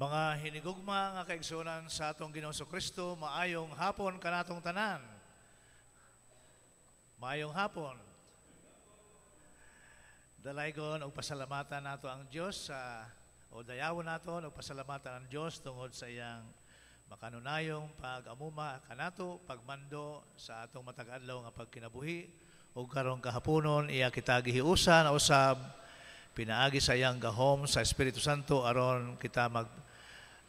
Mga hinigugma nga kaigsuonan sa atong Ginoong Kristo, maayong hapon kanatong tanan. Maayong hapon. Dalaygon og pasalamatan nato ang Dios sa o dayawon nato og pasalamatan ang Dios tungod sa iyang makanunayong pag-amuma kanato, pagmando sa atong matag adlaw nga pagkinabuhi ug karong kahaponon iya kita gihiusan usab pinaagi sa iyang gahom sa Espiritu Santo aron kita mag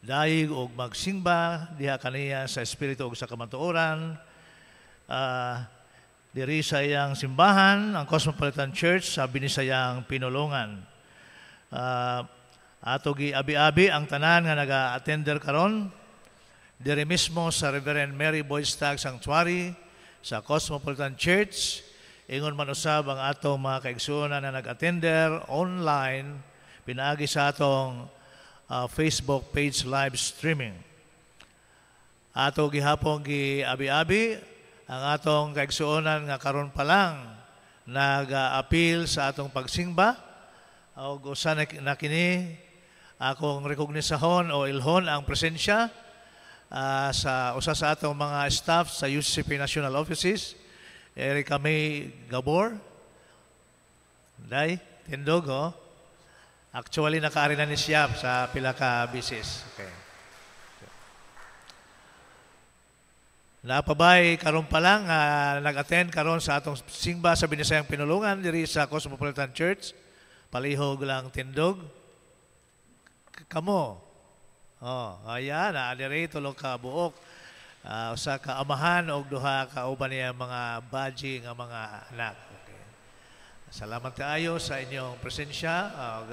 dayeg og magsimba diha kaniya sa espiritu ug sa kamatuoran diri sa iyang simbahan, ang Cosmopolitan Church sa Binisayang Pinulongan. Ato giabi-abi ang tanan nga naga-attender karon diri mismo sa Reverend Mary Boyd Stagg Sanctuary sa Cosmopolitan Church. Ingon man usab ang atong mga kaigsuonan na nag-attender online pinaagi sa atong Facebook page live streaming. Ato gihapon giabi-abi ang atong kaigsuonan nga karon pa lang nag-apil sa atong pagsimba og usa na kini akong rekognisahon o ilhon ang presensya sa usa sa atong mga staff sa UCCP National Offices, Erica May Gabor. Day, tindog, oh. Actually, nakaari na ni siya sa pila ka bisis. Okay. Napabay karon pa lang nag-attend karon sa atong simba sa Binisayang Pinulongan diri sa Cosmopolitan Church. Palihog lang tindog. Kamo. Oh, ayan, diri tulo ka buok. Usa ka amahan og duha ka uban niya mga baji nga mga anak. Okay. Salamat kaayo sa inyong presensya ug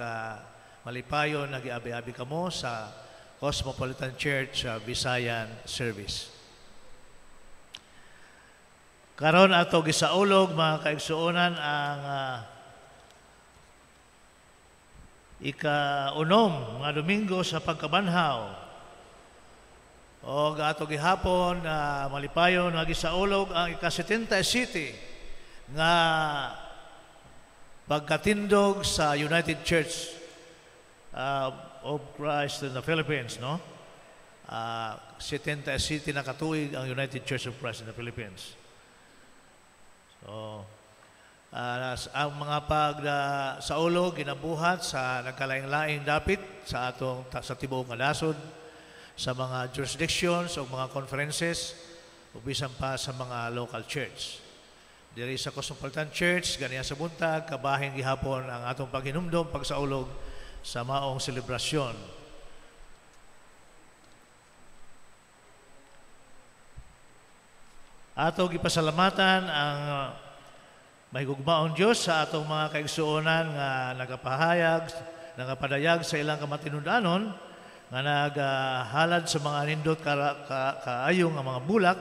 malipayon nagiabi-abi kamo sa Cosmopolitan Church Visayan Service. Karon ato gisaulog, mga kaigsuonan, ang ika-unom nga Domingo sa pagkabanhaw. Og ato gihapon malipayon nga gisaulog ang ika-77 nga pagkatindog sa United Church of Christ in the Philippines, no? 77 na katuig ang United Church of Christ in the Philippines. So, ang mga pag saulog ginabuhat sa nagkalaing-laing dapit sa atong sa tibuok nga nasod, sa mga jurisdictions o mga conferences o bisan pa sa mga local church. Diri sa Cosmopolitan Church, ganiya sa buntag, kabahin gihapon ang atong paghinumdom, pagsaulog sa maong selebrasyon. Ato gipasalamatan ang mahigugmaong Dios sa atong mga kaigsuonan nga nagapahayag, nagapadayag sa ilang kamatinud-anon, nga nagahalad sa mga nindot kaayo nga mga bulak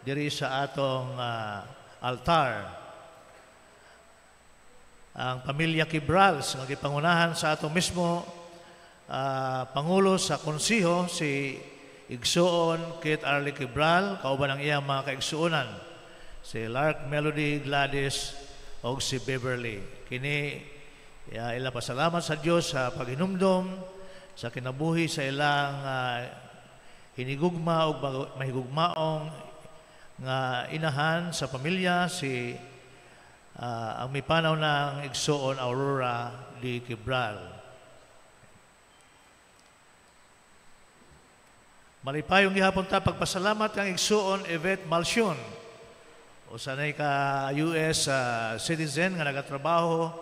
diri sa atong altar. Ang pamilya Quibrals nga gipangunahan sa atong mismo pangulo sa konseho, si Igsuon Kit Arlie Quibral, kauban ang iyang mga kaigsuonan, si Lark Melody Gladys og si Beverly. Kini ila pasalamat sa Dios sa paghinumdom sa kinabuhi sa ilang hinigugma og mahigugmaong nga inahan sa pamilya, si ang mipanaw ng Igsuon Aurora D. Quibral. Malipayong gihapon ta pagpasalamat kang Igsuon Yvette Malcion, usa nay ka US citizen nga nagatrabaho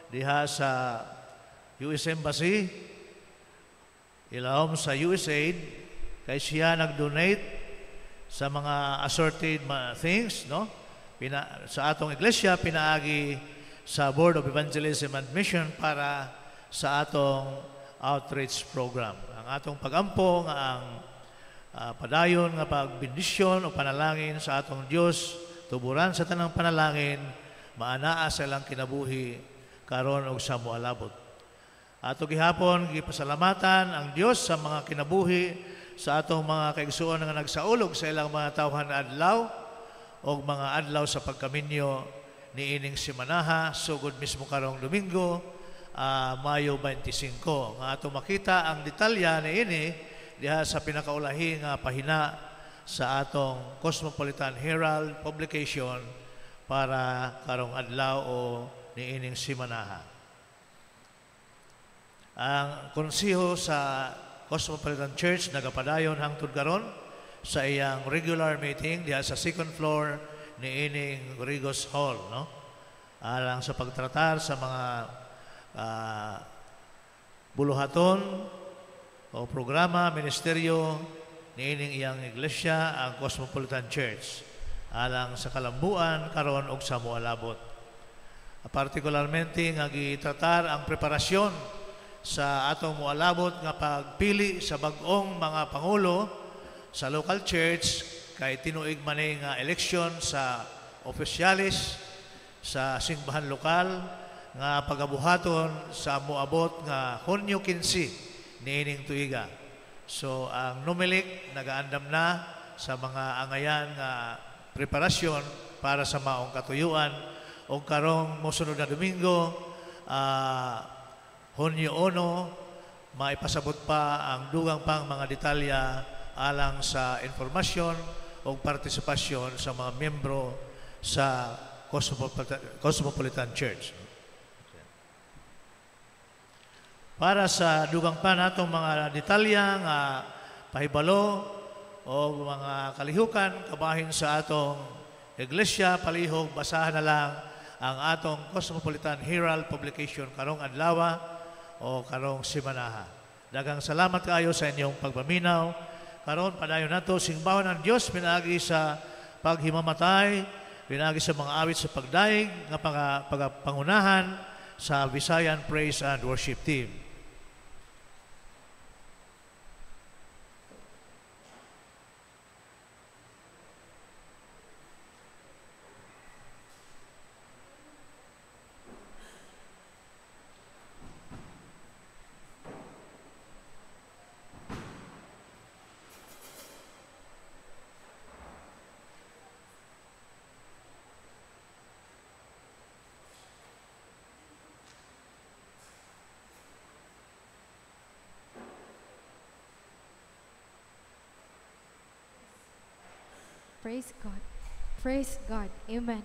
diha sa US Embassy ilawom sa USAID, kay siya nag-donate sa mga assorted things, no? Sa atong iglesia pinaagi sa Board of Evangelism and Mission para sa atong outreach program. Ang atong pagampo nga ang padayon nga pagbendisyon o panalangin sa atong Dios, tuburan sa tanang panalangin, maanaa sa ilang kinabuhi karon og sa moalabot. Ato gihapon gipasalamatan ang Dios sa mga kinabuhi sa atong mga kaigsuon nga nagsaulog sa ilang mga tawhan adlaw og mga adlaw sa pagkaminyo niining simanaha sugod mismo karong Domingo Mayo 25. Nga ato makita ang detalya niini diha sa pinakaulahi nga pahina sa atong Cosmopolitan Herald publication para karong adlaw o niining simanaha. Ang konseho sa Cosmopolitan Church nagapadayon hangtod karon sa iyang regular meeting diha sa second floor niining Rigos Hall, no? Alang sa pagtratar sa mga buluhaton o programa, ministeryo niining iyang iglesia, ang Cosmopolitan Church, alang sa kalambuan karon og sa moalabot. Partikularmente nga gitratar ang preparasyon sa atong moalabot nga pagpili sa bag-ong mga pangulo sa local church kay tinuig man ni nga eleksyon sa opisyalis sa simbahan lokal nga pagabuhaton sa moabot nga Hunyo 15 niining tuiga. So ang Numelec nagaandam na sa mga angayan nga preparasyon para sa maong katuyuan og karong mosunod na Domingo, Hunyo 1, maipasabot pa ang dugang pang mga detalya alang sa informasyon o partisipasyon sa mga miyembro sa Cosmopolitan Church. Para sa dugang pa natong mga detalya nga pahibalo o mga kalihukan kabahin sa atong iglesia, palihog basahan na lang ang atong Cosmopolitan Herald publication karong adlaw o karong simanaha. Daghang salamat kaayo sa inyong pagpaminaw. Karon padayon nato singbahon ang Dios pinaagi sa paghimamatay, pinaagi sa mga awit sa pagdaig nga pagapangunahan sa Visayan Praise and Worship Team. Praise God. Praise God. Amen.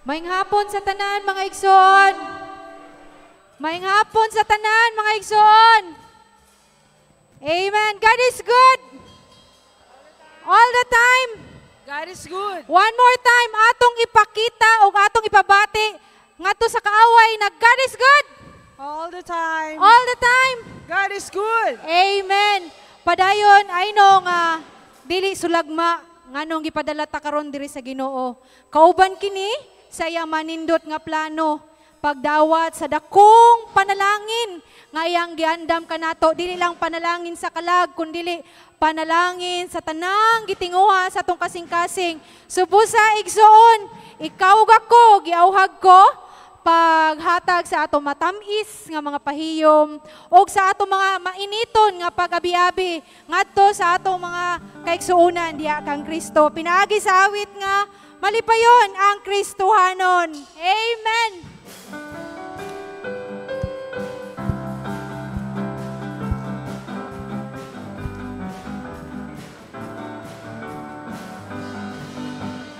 Maayong hapon sa tanan, mga igsoon. Maayong hapon sa tanan, mga igsoon. Amen. God is good. All the time. God is good. One more time, atong ipakita o atong ipabati ngadto sa kaaway na God is good. All the time. All the time. God is good. Amen. Padayon, I know nga dili sulagma nganong gipadala ta karon diri sa Ginoo. Kauban kini sa iyang manindot nga plano pagdawat sa dakong panalangin nga iyang giandam kanato, dili lang panalangin sa kalag kundili panalangin sa tanang gitinguha sa atong kasing-kasing. Subusa igsoon, ikaw ug ako giauhag ko paghatag sa atong matamis nga mga pahiyom og sa atong mga mainiton nga pag-abi-abi ngadto sa atong mga kaigsuonan diha kang Kristo. Pinaagi sa awit nga malipayon ang Kristohanon. Amen.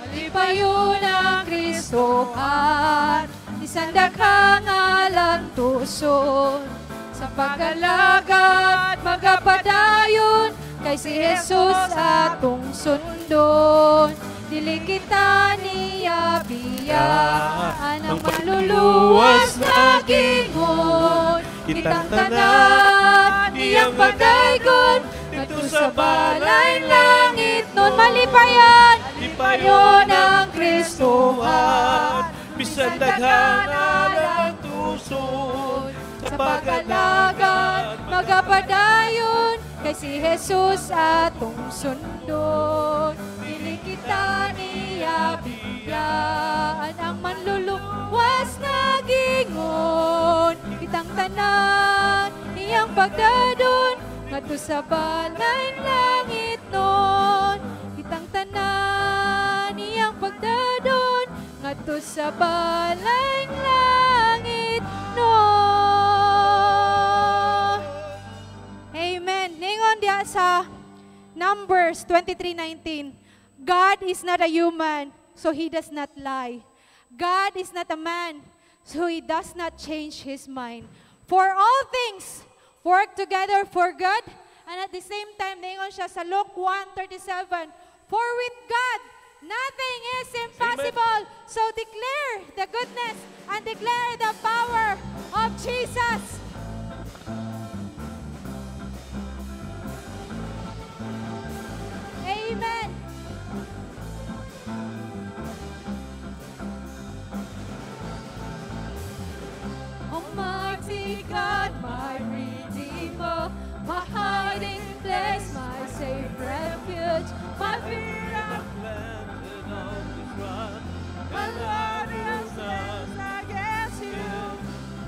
Malipayon ang Kristohan, isang daghang alantuson sa pag-alagad magapadayon kay si Jesus atong sundon. Dili kita niya biyaan ang maluluwas na gingon, kitang tanan iyang pagdaygon ngadto sa balay langit nun. Malipayon, malipayon ang Kristohan, bisan daghan alantuson sa pag-alagad magapadayon kay si Jesus atong sundon. Dili kita niya biyaan ang manluluwas na gingon, kitang tanan iyang pagdadon ngadto sa balay langit nun. Kitang tanan iyang pagdadon ngadto sa balay langit nun. Numbers 23:19, "God is not a human, so He does not lie. God is not a man, so He does not change His mind. For all things work together for good." And at the same time, ningon siya sa Luke 1:37, "For with God, nothing is impossible." So declare the goodness and declare the power of Jesus. Amen. Almighty God, my Redeemer, my hiding place, my safe refuge, my feet are Planted on this rock, My and Lord I will is not against you.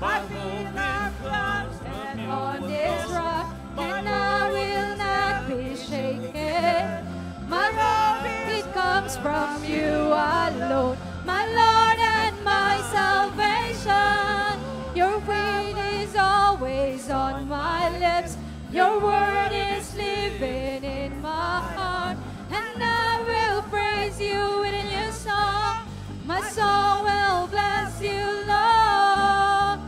My My feet hope are it comes from planted you on this alone. rock, My and I will not be shaken. My hope, it comes from you alone, my Lord and my salvation. Your word is always on my lips. Your word is living in my heart, and I will praise you with a new song. My soul will bless you, Lord.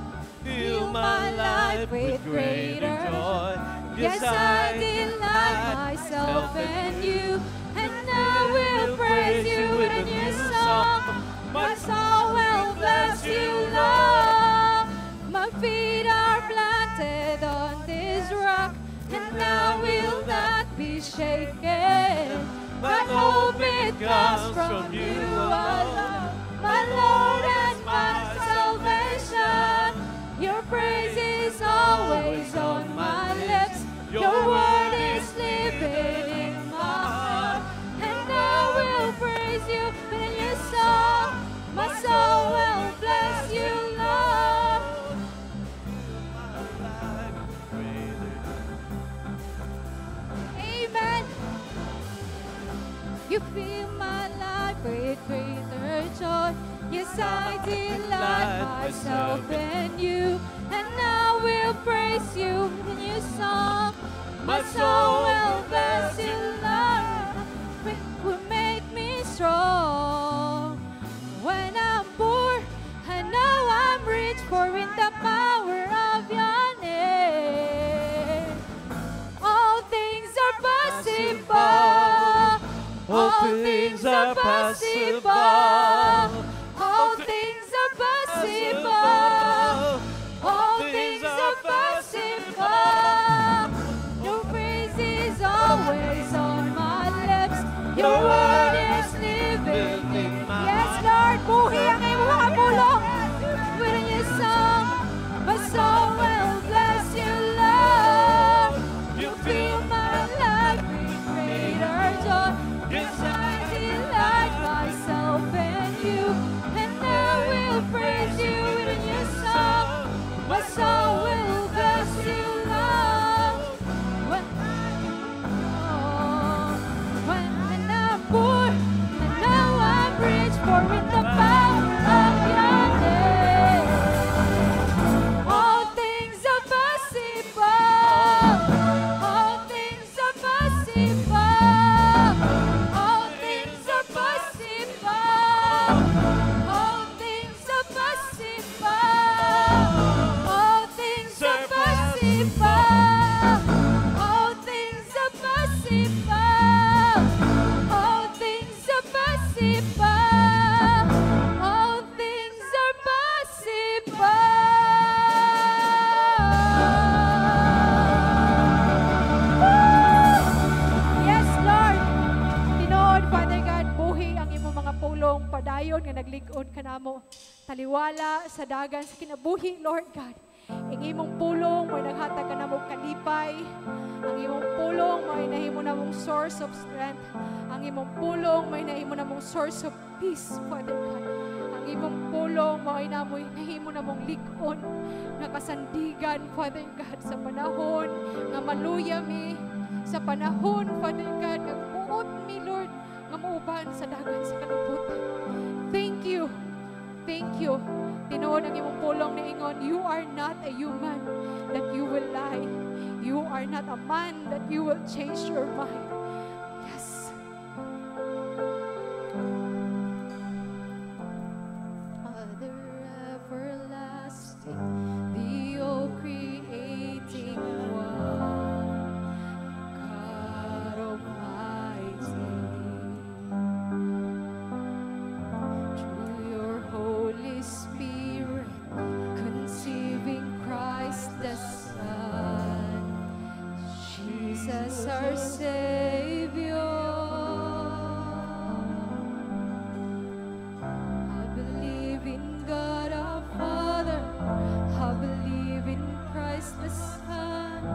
Fill my life with greater joy. Yes, I delight myself in you, and I will praise you with a new song. My soul will bless you, Lord. My feet are planted on this rock, and I will not be shaken. My hope, it comes from you alone, my Lord and my salvation. Your praise is always on my lips. Your word is living in my heart, and I will praise you with a new song. My soul will bless you, Lord. Amen. You fill my life with greater joy. Yes, I delight myself in you, and I will praise you with a new song. My soul will bless you, Lord. It will make me strong. When I'm poor, I know I'm rich, for in the power of your name, all things are possible. All things are possible. All things are possible. All things are possible. Your praise is always on my lips. Your word is living in my. Yes, Lord, buhi ang iyong mga pulong. With a new song, my soul will bless you, Lord. You fill my life with greater joy. Yes, I delight myself in you, and I will praise you with a new song. My soul will bless you, Lord. When I'm poor, and now I'm rich, for in the power of your name, all things are possible. All things are possible. All things are possible. All things are possible. All things are possible. All things are possible. All things are possible. All things are possible. Yes, Lord. Tinuod, Father God, buhi ang imong mga pulong padayon nga naglig-on kanamo. Taliwala sa dagan sa kinabuhi, Lord God. Ang imong pulong mo'y naghatag kanamo kalipay. Ang imong pulong mo'y nahimo namong source of strength. Ang imong pulong mo'y nahimo namong source of peace, Father God. Ang imong pulong mo'y namoy nahimo namong lig-on nga kasandigan, Father God, sa panahon nga maluya mi, sa panahon, Father God, nga buot mi, Lord, nga muuban sa dagan sa kalibutan. Thank you. Thank you. Tinuod ang imong pulong na ingon, you are not a human that you will lie. You are not a man that you will change your mind. our Savior. I believe in God our Father. I believe in Christ the Son.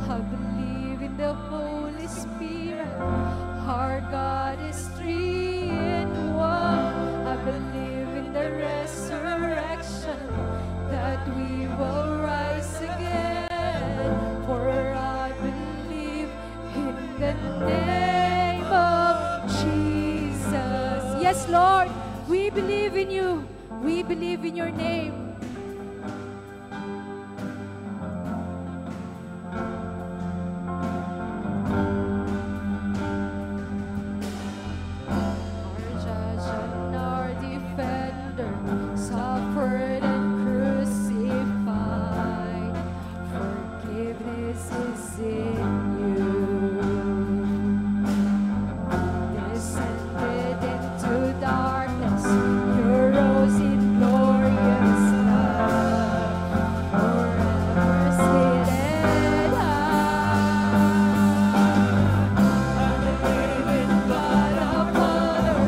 I believe in the Holy Spirit. Our God is three in one. I believe in the resurrection, that we will rise again. For I believe in the name of Jesus. Yes, Lord, we believe in you. We believe in your name. Our judge and our defender suffered and crucified. Forgiveness is in you. Descended into darkness, you rose in glorious light. Forever seated high. I believe in God our Father.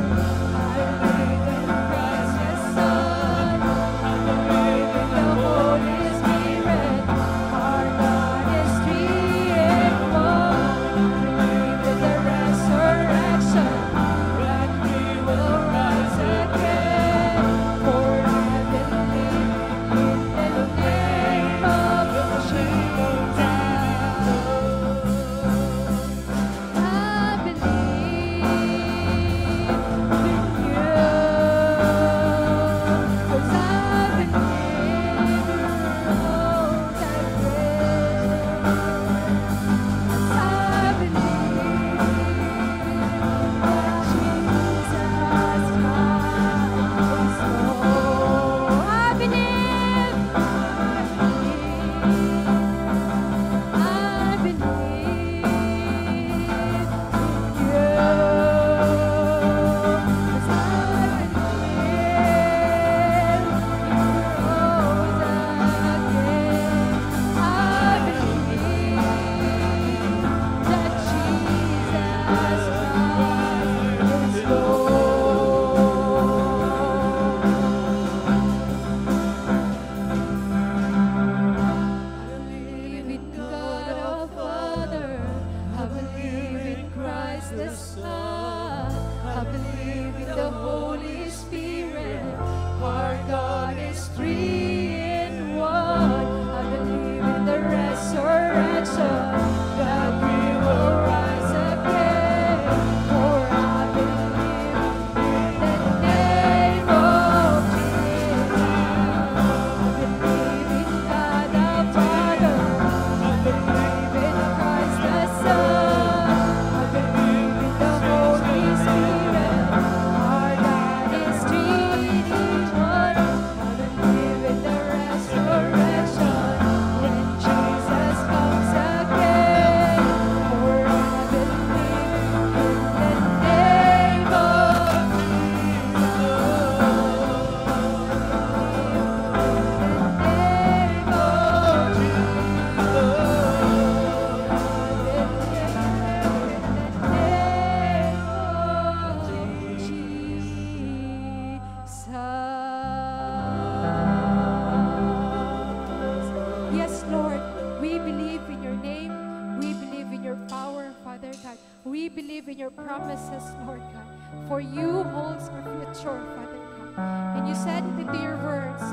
I believe in Christ the Son. I believe in the Holy Spirit. Our God is three in one. Believe in the resurrection, that we will rise again. For I believe in the name of Jesus. I believe in you, 'cause I believe you rose again. I believe that Jesus Christ is Lord. I believe, I believe in you, 'cause I believe you rose again. I believe that Jesus Christ is Lord. I believe in God our Father. I believe in Christ the Son. I believe in the Holy Spirit. Our God is three in one. I believe in the resurrection, that we will rise again. For I believe in the name of Jesus. I believe in God the Father. I believe in Christ the Son. I believe in the Holy Spirit. Our God is three in one. I believe in the resurrection when Jesus comes again. For I believe in the name of Jesus. In the name of Jesus. In the name of Jesus. Yes, Lord, we believe in your name. We believe in your power, Father God. We believe in your promises, Lord God. For you holds our future, Father God. And you said it into your words.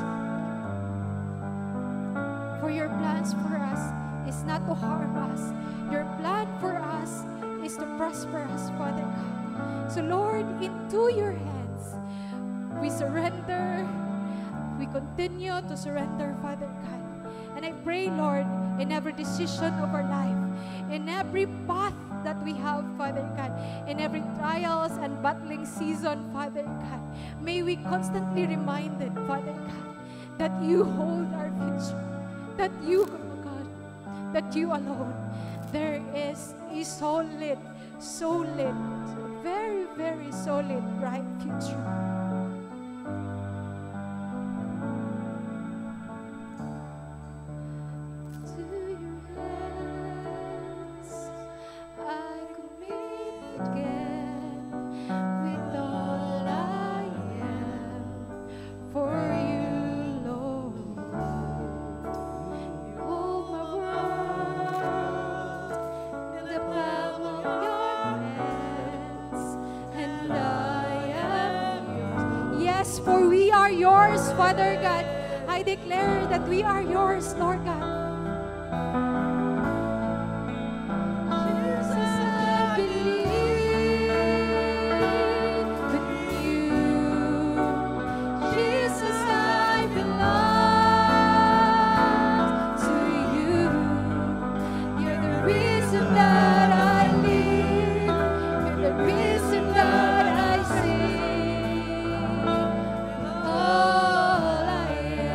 For your plans for us is not to harm us. Your plan for us is to prosper us, Father God. So, Lord, into your hands, we surrender. We continue to surrender, Father God. And I pray, Lord, in every decision of our life, in every path that we have, Father God, in every trials and battling season, Father God, may we constantly reminded, Father God, that you hold our future, that you, God, that you alone, there is a solid, solid, very, very solid, bright future. To your hands yours, Father God. I declare that we are yours, Lord God. Jesus, I believe in you. Jesus, I belong to you. You're the reason that I live. You're the reason that I sing. All I am.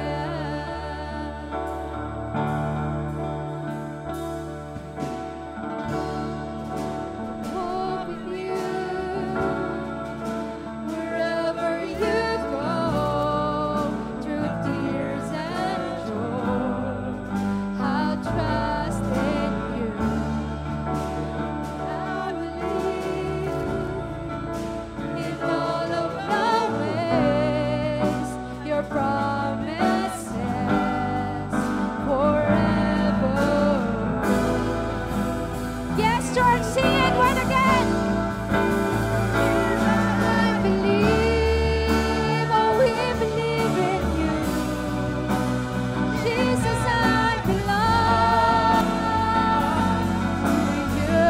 Walk with you wherever you go, through tears and joy. I'll trust in you. I believe in all of my ways, your promises forever. Yes, church, sing it once again. I believe, oh, we believe in you. Jesus, I belong to you.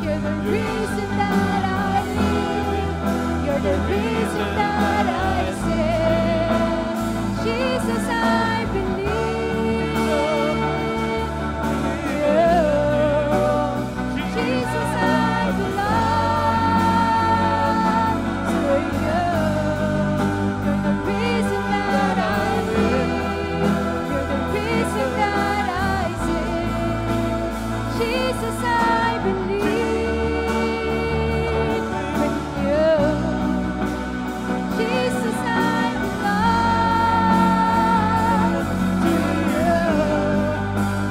You're the reason that I live. You're the reason that I sing. Jesus, I believe in you. Jesus, I belong to you. You're the reason that I live. You're the reason that I sing. Jesus, I believe in you. Jesus, I belong to you.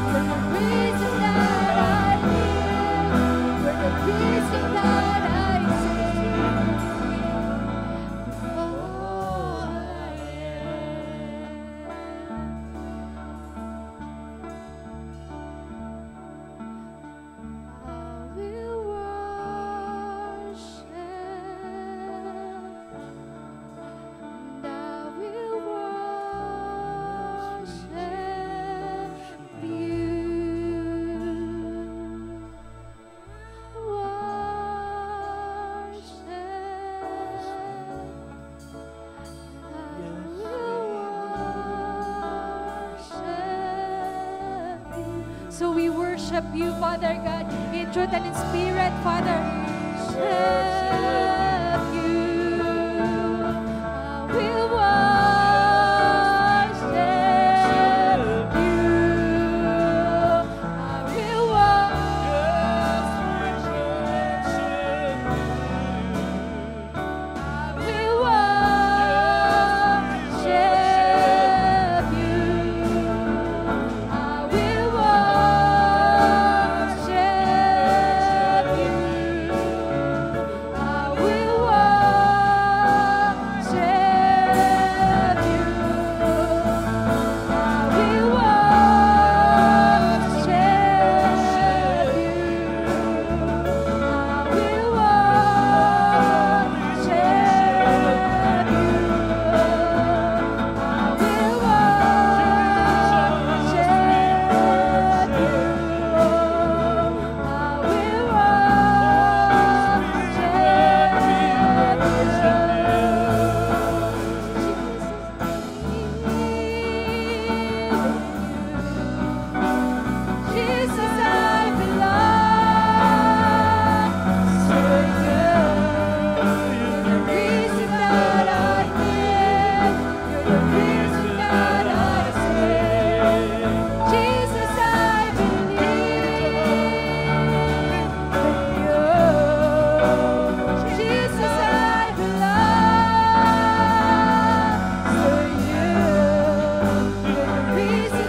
You're the reason that I live. You're the reason that I sing. All I am. I will worship, and I will worship you. Worship, I will worship you. So we worship you, Father God, in truth and in spirit, Father. Worship you. I will worship you. I will worship. I will worship you. I will worship you. I will worship you. I will worship you. I will worship you. I will worship you. I will worship you. Jesus, I belong to you. You're the reason that I live. You're the reason that I sing. Jesus, I believe in you. Jesus, I belong to you. You're the reason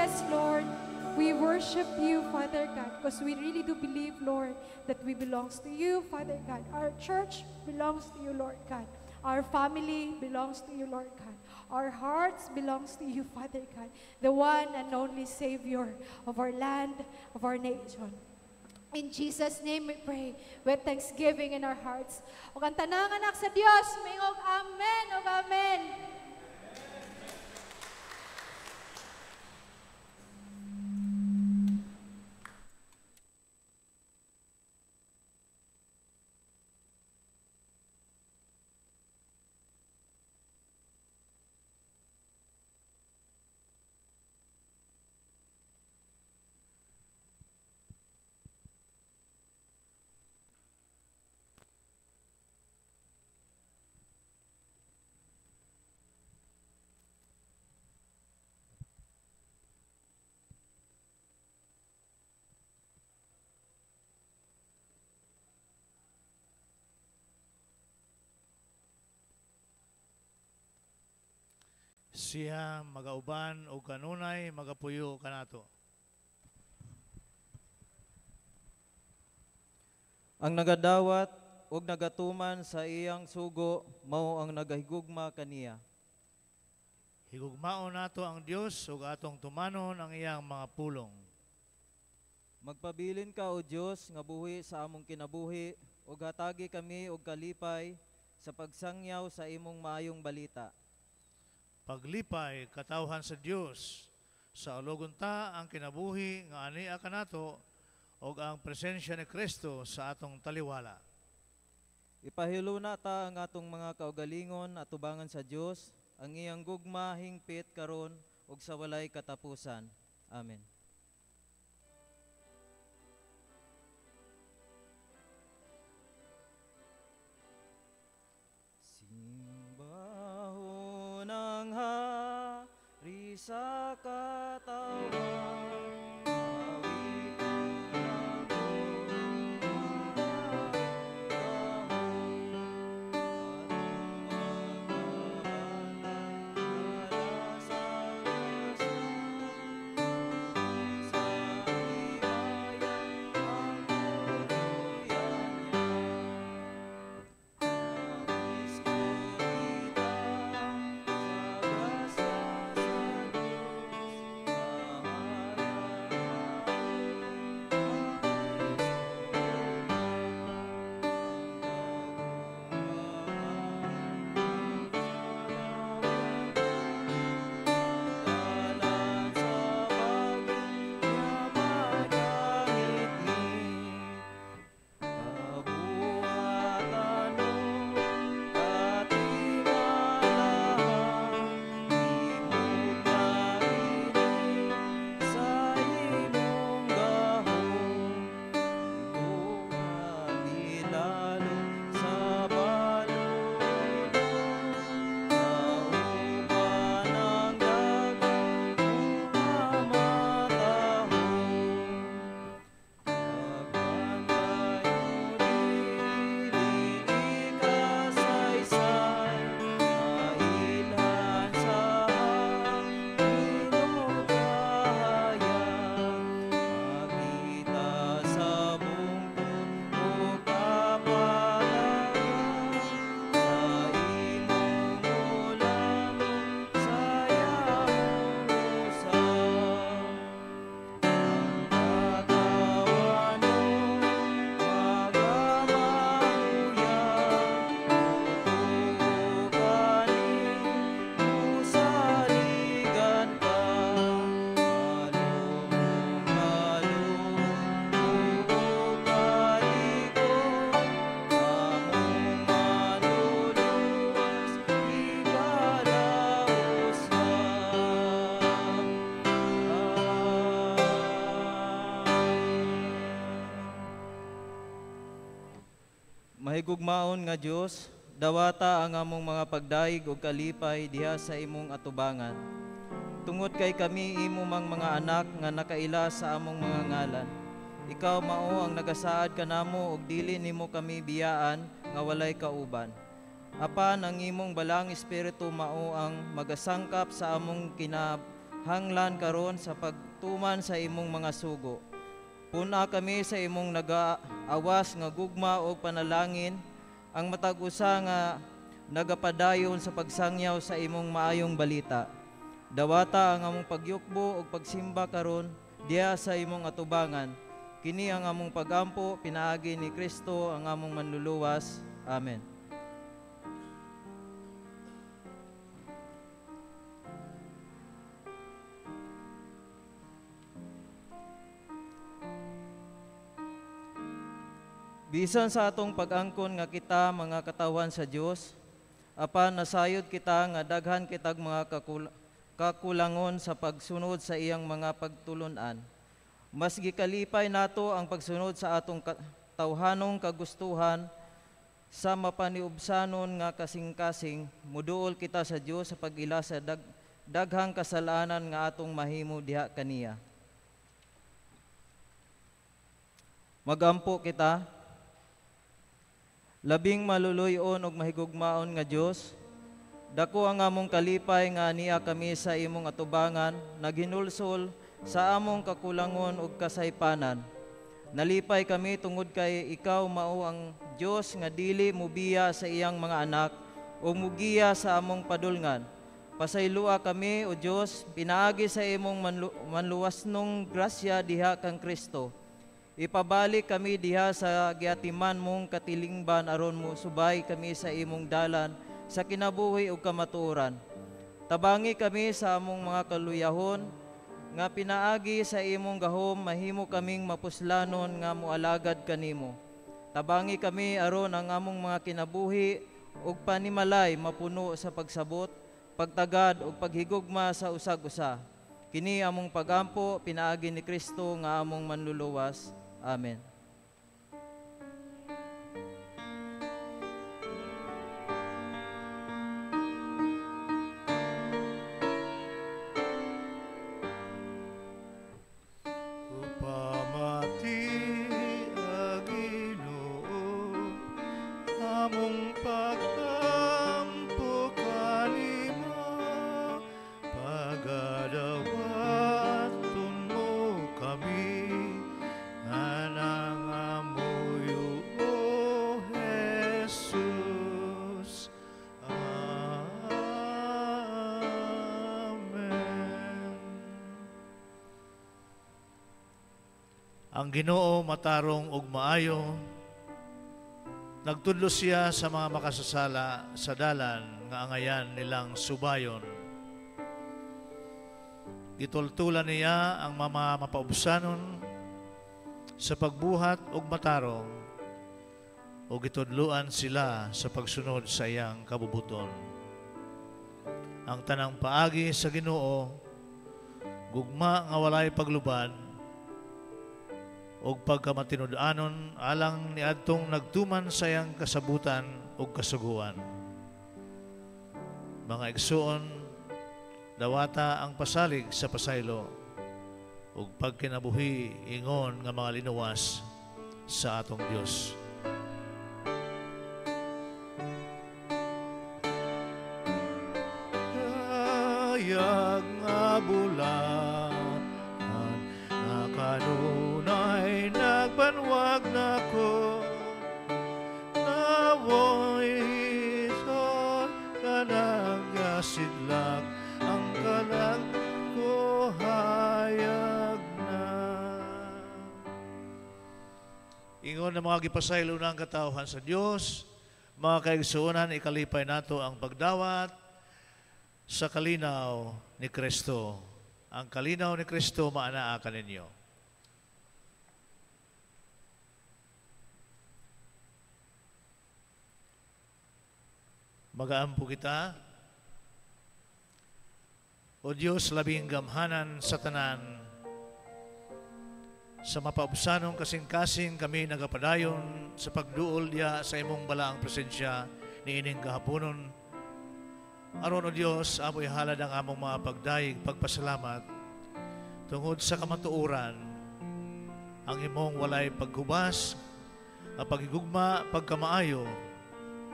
Yes, Lord, we worship you, Father God, because we really do believe, Lord, that we belongs to you, Father God. Our church belongs to you, Lord God. Our family belongs to you, Lord God. Our hearts belongs to you, Father God, the one and only Savior of our land, of our nation. In Jesus' name we pray with thanksgiving in our hearts. Ug ang tanang anak sa Dios, miingog amen ug amen. Siya magauban og kanunay magapuyo kanato. Ang nagadawat ug nagatuman sa iyang sugo mao ang nagahigugma kaniya. Higugmaon nato ang Dios ug atong tumanon ang iyang mga pulong. Magpabilin ka, O Dios, nga buhi sa among kinabuhi ug hatagi kami og kalipay sa pagsangyaw sa imong maayong balita. Paglipay katawhan sa Dios sa ulogon ta ang kinabuhi nga ania kanato ug ang presensya ni Kristo sa atong taliwala. Ipahiluna ta ang atong mga kaugalingon atubangan sa Dios, ang iyang gugma hingpit karon ug sa walay katapusan. Amen. Simbahon ang hari sa katawan, awitin ang gahom, atong magkabantay dala sa grasya, sa himaya ang tuluyan niya. Nais ko kita sa grasya sa Diyos, Mahigugmaon nga Dios, dawata ang among mga pagdayeg ug kalipay diha sa imong atubangan. Tungod kay kami imo mang mga anak nga nakaila sa among mga ngalan. Ikaw mao ang nagasaad kanamo ug dili nimo kami biyaan nga walay kauban. Apan ang imong balang espiritu mao ang magasangkap sa among kinahanglan karon sa pagtuman sa imong mga sugo. Puna kami sa imong nagaawas nga gugma og panalangin ang matag usa nga nagapadayon sa pagsangyaw sa imong maayong balita. Dawata ang among pagyukbo ug pagsimba karon diha sa imong atubangan. Kini ang among pagampo pinaagi ni Kristo ang among manluluwas. Amen. Bisan sa atong pag-angkon nga kita mga katawan sa Dios, apan nasayod kita nga daghan kitag mga kakulangon sa pagsunod sa iyang mga pagtulun-an. Mas gikalipay nato ang pagsunod sa atong tawhanong kagustuhan sa mapaniubsanon nga kasing-kasing, muduol kita sa Dios sa pag-ila sa daghang kasalanan nga atong mahimo diha kaniya. Magampo kita. Labing maluluyon ug mahigugmaon nga Dios, dako ang among kalipay nga niya kami sa imong atubangan, naghinulsol sa among kakulangon ug kasaypanan. Nalipay kami tungod kay ikaw mao ang Dios nga dili mubiya sa iyang mga anak o mugiya sa among padulngan. Pasayloa kami, o Dios, pinaagi sa imong manluwasnong grasya diha kang Kristo. Ipabalik kami diha sa giatiman mong katilingban aron mo subay kami sa imong dalan sa kinabuhi ug kamatuoran. Tabangi kami sa among mga kaluyahon nga pinaagi sa imong gahom mahimo kaming mapuslanon nga moalagad kanimo. Tabangi kami aron ang among mga kinabuhi ug panimalay mapuno sa pagsabot, pagtagad ug paghigugma sa usag-usa. Kini among pagampo pinaagi ni Kristo nga among manluluwas. Amen. Upamati ang Ginoo, among pagampo kanimo, pagadawaton mo kami, anangamuyo, O Jesus. Amen. Ang Ginoo matarong ug maayo, nagtudlo siya sa mga makasasala sa dalan nga angayan nilang subayon. Gitultulan niya ang mga mapaubsanon sa pagbuhat og matarong o gitudluan sila sa pagsunod sa iyang kabubuton. Ang tanang paagi sa Ginoo, gugma nga walay paglubad og pagkamatinud-anon alang niadtong nagtuman sa iyang kasabutan ug kasuguan. Mga igsuon, dawata ang pasalig sa pasaylo ug pagkinabuhi ingon nga mga linuwas sa atong Dios. Kayag nga bulan nga kanunay nagbanwag nako, nawoy sa kanang gasidlang ang kalang ko hayag na. Ingon na mga gipasaylo ng katawhan sa Dios, mga kaigsuonan, ikalipay nato ang pagdawat sa kalinaw ni Kristo. Ang kalinaw ni Kristo maanaa kaninyo. Magaampo kita. O Dios, labing gamhanan sa tanan, sa mapaubsanong kasing-kasing kami nagapadayon sa pagduol diya sa imong balaang presensya niining gahaponon. Aron o Dios, amoy halad ang among mga pagdayeg, pagpasalamat tungod sa kamatuoran, ang imong walay paghubas, ang pagigugma, pagkamaayo,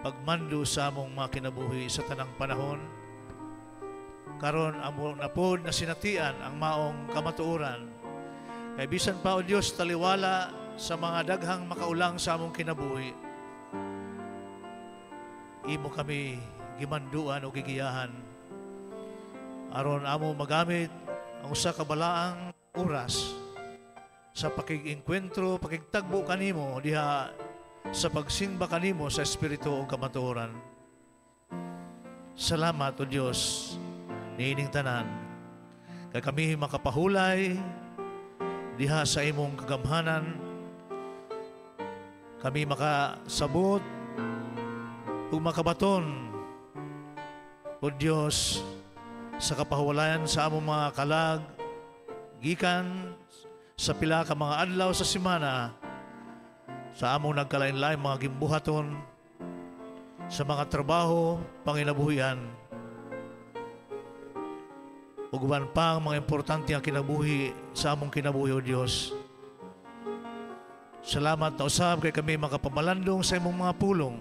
pagmando sa among mga kinabuhi sa tanang panahon. Karon amo na pod na sinatian ang maong kamatuoran. Kay bisan pa, O Dios, taliwala sa mga daghang makaulang sa among kinabuhi, imo kami gimanduan o gigiyahan aron amo magamit ang usa ka balaang oras sa pakig-engkwentro, pakigtagbo kanimo diha sa pagsimba kanimo sa espiritu ug kamatuoran. Salamat, O Dios, niining tanan. Kay kami makapahulay diha sa imong kagamhanan. Kami makasabot ug makabaton, O Dios, sa kapahulayan sa among mga kalag gikan sa pila ka mga adlaw sa semana sa among nagkalain-lain mga gimbuhaton sa mga trabaho, panginabuhian ug uban pa ang mga importante ang kinabuhi sa among kinabuhi, O Dios. Salamat na usab kay kami makapamalandong sa imong mga pulong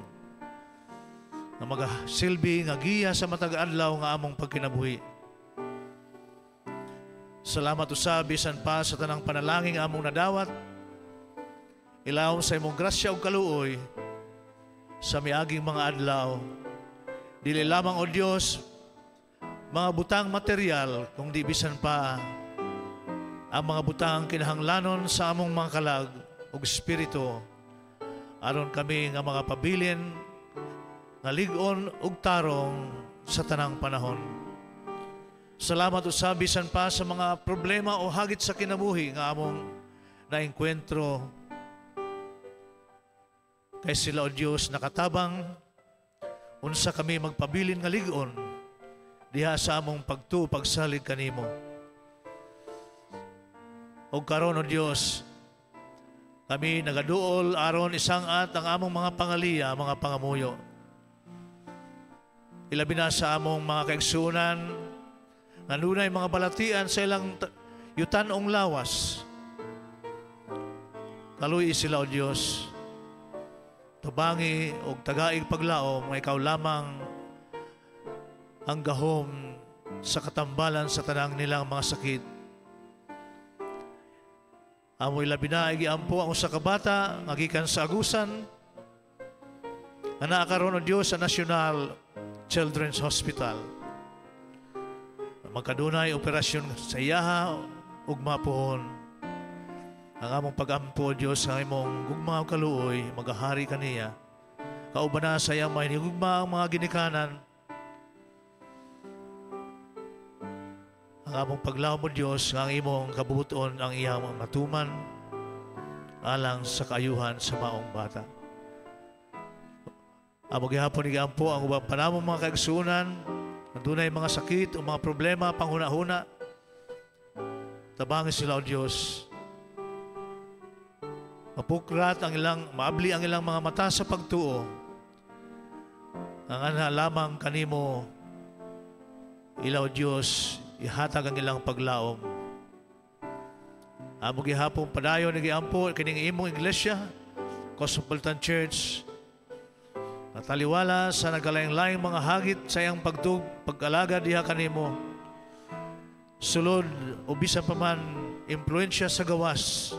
nga magasilbi nga giya sa matag adlaw nga among pagkinabuhi. Salamat usab bisan pa sa tanang panalangin nga among nadawat. Ilawom sa imong grasya ug kaluoy sa miaging mga adlaw. Dili lamang, O Dios, mga butang material, kung di bisan pa ang mga butang kinahanglanon sa among mga kalag ug espiritu aron kami nga mga pabilin nga lig-on ug tarong sa tanang panahon. Salamat usab bisan pa sa mga problema o hagit sa kinabuhi nga among naengkwentro. Kay sila, O Dios, nakatabang unsa kami magpabilin nga lig-on diha sa among pagtuo, pagsalig kanimo. Og karon, O Dios, kami nagaduol aron isang-at ang among mga pangaliya, mga pangamuyo. Ilabi na sa among mga kaigsuonan nga dunay mga balatian sa ilang yutan-ong lawas. Kaluy sila, O Dios. Tabangi og tagaig paglaom nga ikaw lamang ang gahom sa katambalan sa tanang nilang mga sakit. Amoy labi na giampo ang usa ka bata nga gikan sa Agusan nga naa karon, O Dios, sa National Children's Hospital. Magkadunay operasyon sa iyaha ug mapuhon. Ang among pag-ampo, Diyos, ang imong gugma ug kaluoy, magahari kaniya. Kauban na sa iyang mga ang mga ginikanan. Ang among paglaom mo, Diyos, nga ang imong kabubuton ang iyang matuman alang sa kaayuhan sa maong bata. Amo gihapon giampo ang ubang panamong mga kaigsuonan, nga dunay mga sakit o mga problema panghuna-huna. Tabangi sila, O Diyos. Mapukrat ang ilang, maabli ang ilang mga mata sa pagtuo. Ang ana lamang kanimo, ilaw Diyos, ihatag ang ilang paglaom. Amo gihapon padayon giampo kining imong iglesia, Cosmopolitan Church, nataliwala sa nagkalaing-laing mga hagit sa iyang pagtug, pag-alaga diha kanimo. Sulod o bisan pa man impluensya sa gawas.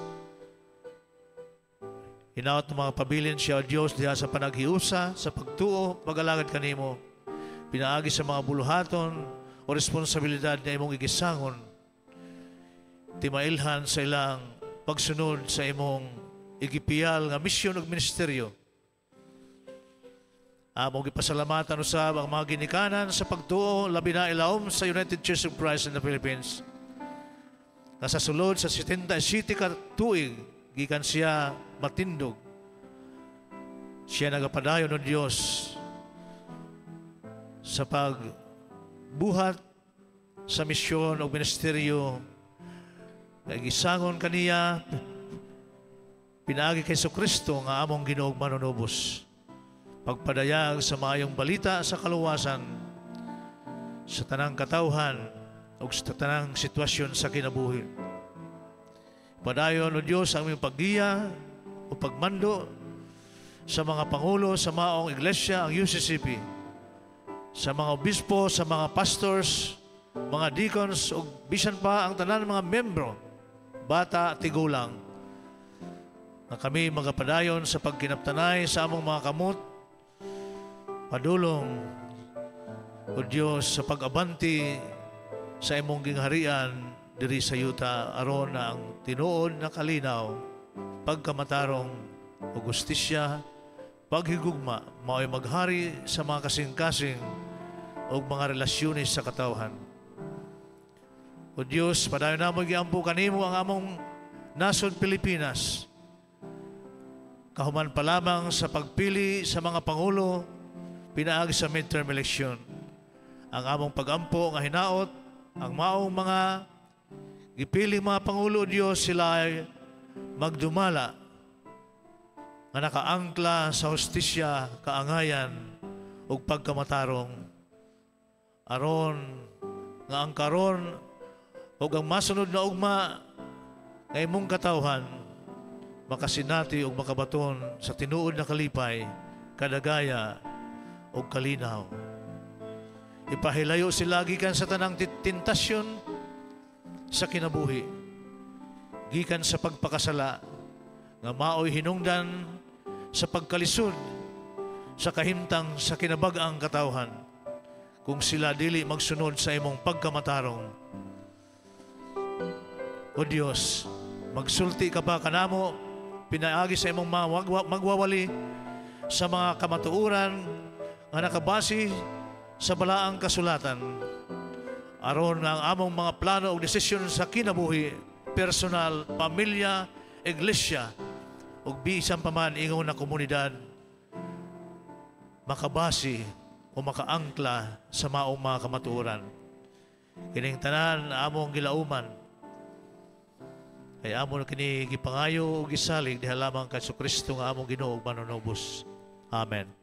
Hinaot ng mga pabilin siya, O Diyos, diha sa panaghiusa, sa pagtuo, pag-alagad kanimo. Pinaagi sa mga buluhaton o responsibilidad na imong igisangon. Timailhan sa ilang pagsunod sa imong igipiyal nga misyon ug ministeryo. Among gipasalamatan usab ang mga ginikanan sa pagtuo, labi na ilawom sa United Church of Christ in the Philippines. Nga sa sulod sa 77 ka tuig gikan siya matindog. Siya nagapadayon ng Dios sa pagbuhat sa misyon o ministeryo nga gisangon kaniya pinaagi kay Kristo nga among Ginoong manunubos. Pagpadayag sa maayong balita sa kaluwasan sa tanang katawhan ug sa tanang sitwasyon sa kinabuhi. Padayon, O Diyos, ang aming paggiya o pagmando sa mga pangulo sa maong iglesia, ang UCCP, sa mga obispo, sa mga pastors, mga deacons ug bisan pa ang tanan mga membro, bata, tigulang, nga kami magapadayon sa pagkinaptanay sa among mga kamot, padulong o Dios sa pag-abanti sa imong gingharian diri sa yuta, aron na ang tinuod na kalinaw, pagkamatarong o gustisya, paghigugma, mao'y maghari sa mga kasing-kasing o mga relasyones sa katawhan. O Dios, padayon namo giampo kanimo ang among nasod Pilipinas. Kahuman pa lamang sa pagpili sa mga pangulo pinaagi sa midterm election. Ang among pagampo nga hinaot, ang maong mga gipiling mga pangulo, Dios, sila ay magdumala nga nakaangkla sa hustisya, kaangayan ug pagkamatarong, aron nga ang karon ug ang masunod na ugma nga imong katawhan makasinati ug makabaton sa tinuod na kalipay, kadagaya ug kalinaw. Ipahilayo sila gikan sa tanang tentasyon sa kinabuhi, gikan sa pagpakasala nga maoy hinungdan sa pagkalisod sa kahimtang sa kinabag-ang katawhan, kung sila dili magsunod sa imong pagkamatarong. O Dios, magsulti ka pa kanamo pinaagi sa imong magwawali sa mga kamatuoran nga nakabase sa balaang kasulatan, aron nga ang among mga plano o desisyon sa kinabuhi, personal, pamilya, iglesia, ug bisan pa man ingon na komunidad, makabase o makaangkla sa maong mga kamatuoran. Kining tanan among gilauman, kay amo na kini gipangayo ug gisalig diha lamang kay Kristo nga among Ginoo ug Manunubos. Amen.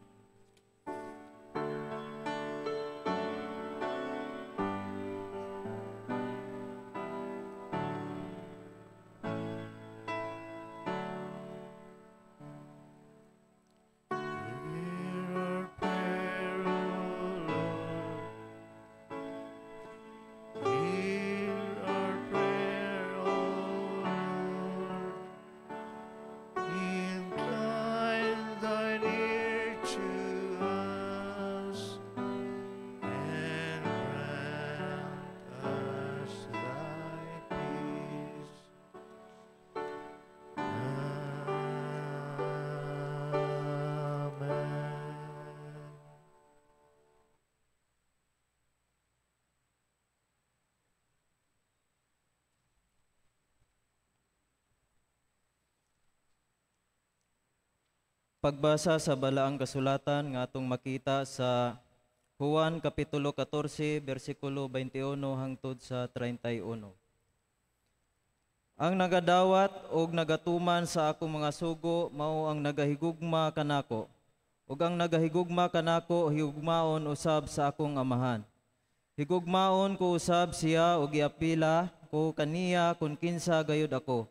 Pagbasa sa balaang kasulatan nga atong makita sa Juan Kapitulo 14, versikulo 21 hangtod sa 31. Ang nagadawat og nagatuman sa akong mga sugo mao ang nagahigugma kanako, ug ang nagahigugma kanako higugmaon usab sa akong amahan. Higugmaon ko usab siya ug giapila ko kaniya kun kinsa gayud ako.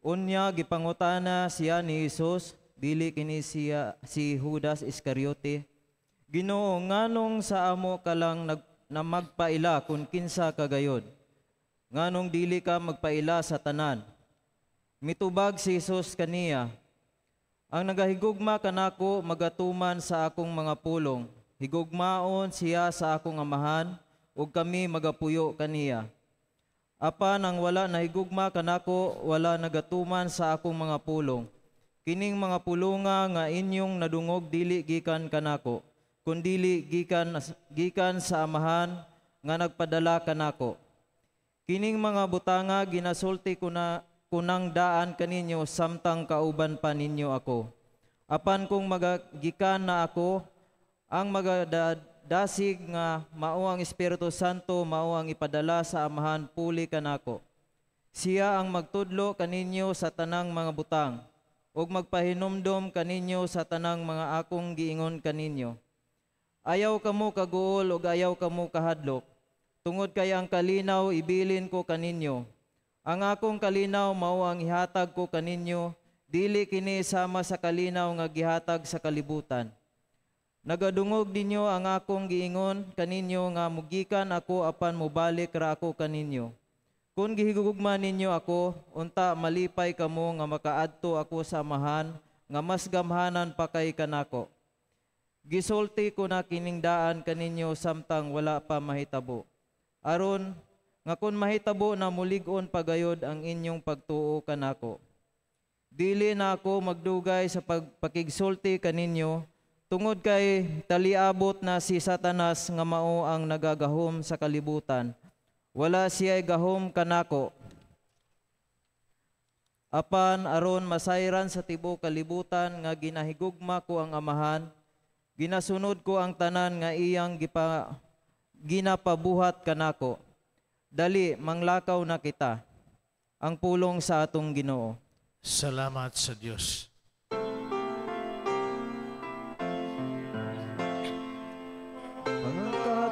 Unya gipangutana siya ni Hesus, dili kini siya si Judas Iscariote, Ginoo, nganong sa amo ka lang na magpaila kun kinsa ka gayod? Nganong dili ka magpaila sa tanan? Mitubag si Hesus kaniya, ang nagahigugma kanako magatuman sa akong mga pulong. Higugmaon siya sa akong amahan ug kami magapuyo kaniya. Apan ang wala nahigugma kanako wala nagatuman sa akong mga pulong. Kining mga pulunga nga inyong nadungog dili gikan kanako, kundili gikan sa amahan nga nagpadala kanako. Kining mga butanga ginasulti ko na kunang daan kaninyo samtang kauban pa ninyo ako. Apan kung magagikan na ako, ang magadasig nga mao ang Espiritu Santo mao ang ipadala sa amahan puli kanako. Siya ang magtudlo kaninyo sa tanang mga butang ug magpahinumdom kaninyo sa tanang mga akong giingon kaninyo. Ayaw kamo kaguol ug ayaw kamo kahadlok, tungod kay ang kalinaw ibilin ko kaninyo. Ang akong kalinaw mao ang ihatag ko kaninyo, dili kini sama sa kalinaw nga gihatag sa kalibutan. Nagadungog ninyo ang akong giingon kaninyo nga mugikan ako apan mobalik ra ako kaninyo. Kung gihigugma ninyo ako, unta malipay kamo nga makaadto ako sa Amahan nga mas gamhanan pa kay kanako. Gisulti ko na kining daan kaninyo samtang wala pa mahitabo. Aron nga kun mahitabo na mulig-on pagayod ang inyong pagtuo kanako. Dili na ako magdugay sa pagpakigsulti kaninyo tungod kay taliabot na si Satanas nga mao ang nagagahom sa kalibutan. Wala siya'y gahom kanako. Apan aron masayran sa tibuok kalibutan nga ginahigugma ko ang Amahan, ginasunod ko ang tanan nga iyang ginapabuhat kanako. Dali, manglakaw na kita. Ang pulong sa atong Ginoo. Salamat sa Dios.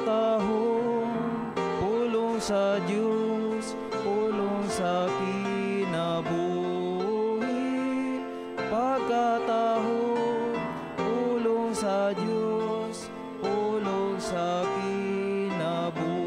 Pagkatahong pulong sa Dios, pulong sa kinabuhi. Pagkatahong pulong sa Dios, pulong sa kinabuhi.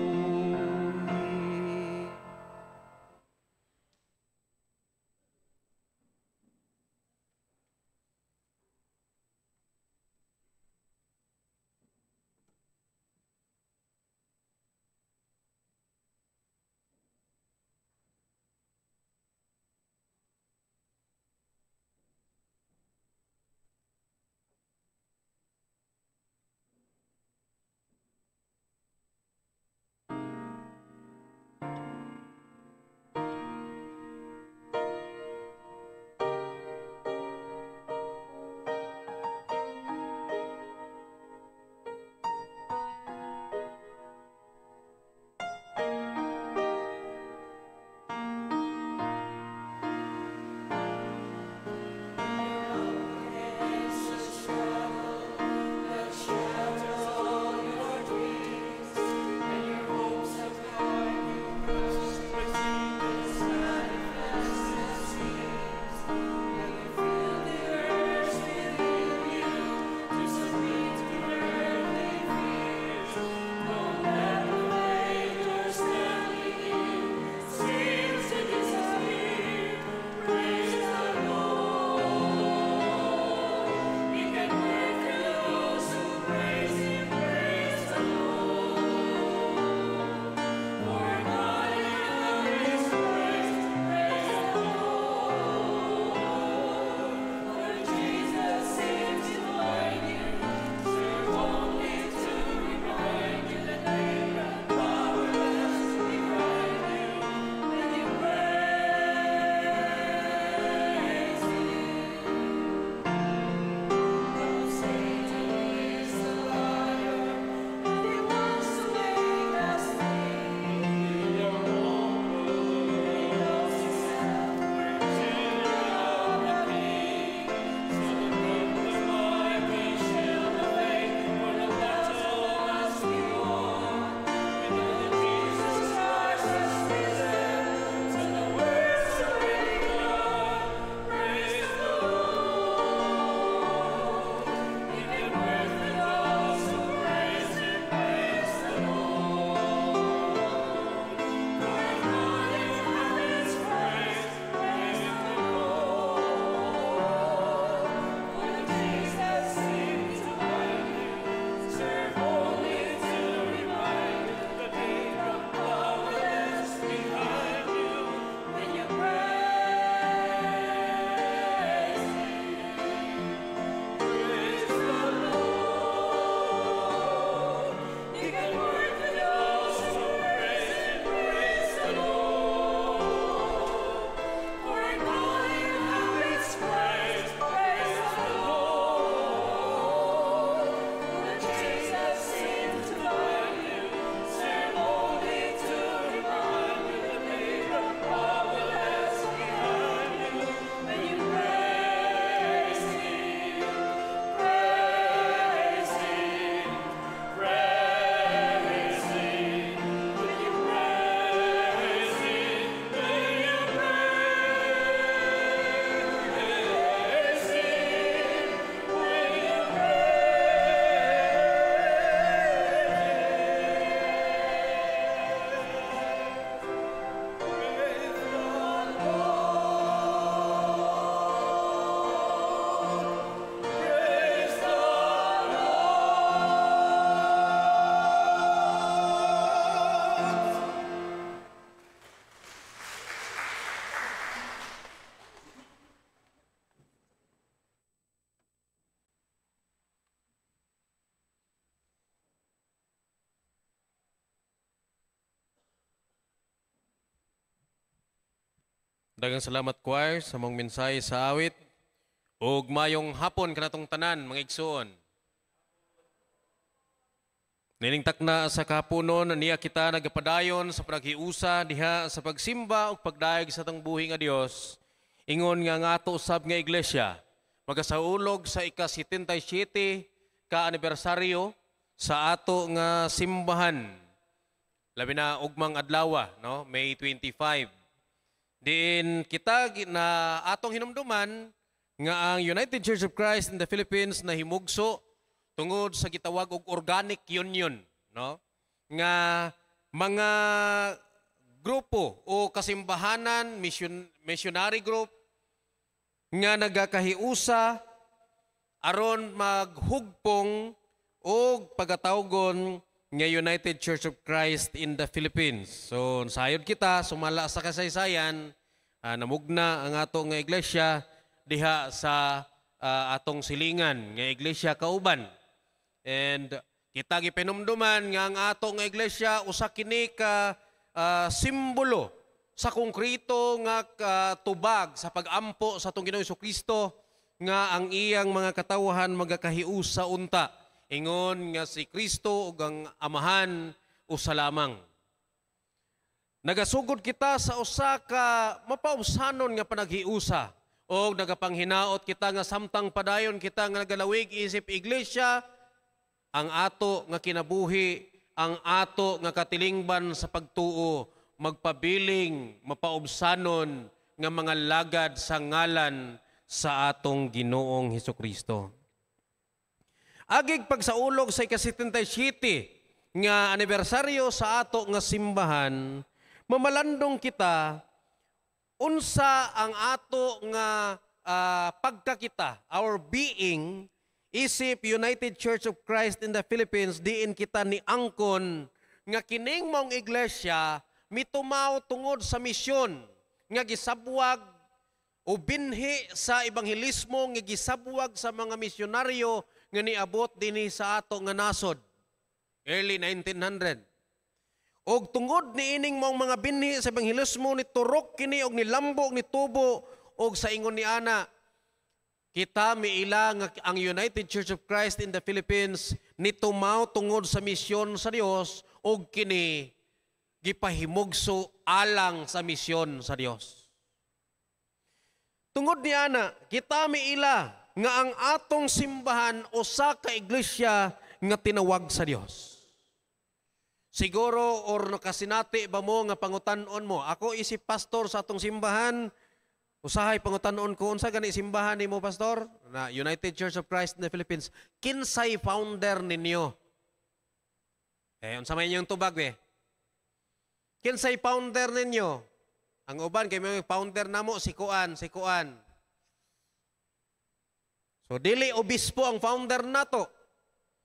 Daghang salamat, choir, sa mong mensahe sa awit. Ug mayong hapon kanatong tanan, mga igsoon. Nining takna sa kahaponon niya kita nagapadayon sa paghiusa diha sa pagsimba ug pagdayeg sa atong buhi nga Dios. Ingon nga ang ato usab nga iglesia magasaulog sa ika-77 ka anibersaryo sa ato nga simbahan. Labi na ugmang adlaw, no, May 25. Diin kita na atong hinumduman nga ang United Church of Christ in the Philippines na himugso tungod sa gitawag og organic union, no, nga mga grupo o kasimbahanan, missionary group nga nagakahiusa aron maghugpong og pagatawgon nga United Church of Christ in the Philippines. So sayod kita sumala sa kasaysayan, namugna ang ato nga iglesia diha sa atong silingan nga iglesia kauban. And kita gipinumduman nga ang ato nga iglesia usa kini ka simbolo sa konkreto nga tubag sa pagampo sa atong Ginoong Kristo nga ang iyang mga katawhan magakahiusa unta ingon nga si Kristo ug ang Amahan usa lamang. Nagasugod kita sa usa ka mapaubsanon nga panaghiusa og nagapanghinaot kita nga samtang padayon kita nga nagalawig isip iglesia, ang ato nga kinabuhi, ang ato nga katilingban sa pagtuo magpabiling mapaubsanon nga mga lagad sa ngalan sa atong Ginoong Hesukristo. Agig pagsaulog sa ika-77 nga anibersaryo sa ato nga simbahan, mamalandong kita unsa ang ato nga pagkakita, our being, isip United Church of Christ in the Philippines, diin kita ni angkon nga kining maong iglesia mitumaw tungod sa misyon nga gisabwag o binhi sa ebanghelismo nga gisabwag sa mga misyonaryo nga niabot dinhi sa ato nga nasod early 1900. Og tungod niining maong mga binhi sa ebanghelismo ni turok kini og nilambo og nitubo, og sa ingon ni ana kita miila nga ang United Church of Christ in the Philippines nitumaw tungod sa misyon sa Dios og kini gipahimugso alang sa misyon sa Dios. Tungod ni ana, kita miila nga ang atong simbahan usa ka iglesia nga tinawag sa Dios. Siguro or nakasinati ba mo nga pangutan-on mo, ako isip pastor sa atong simbahan, usahay pangutan-on ko, unsa gani simbahan nimo, pastor? Na United Church of Christ in the Philippines. Kinsay founder ninyo? Unsa may inyong tubag eh? Kinsay founder ninyo? Ang uban kay may founder namo si Kuan, si Kuan. So dili obispo ang founder nato.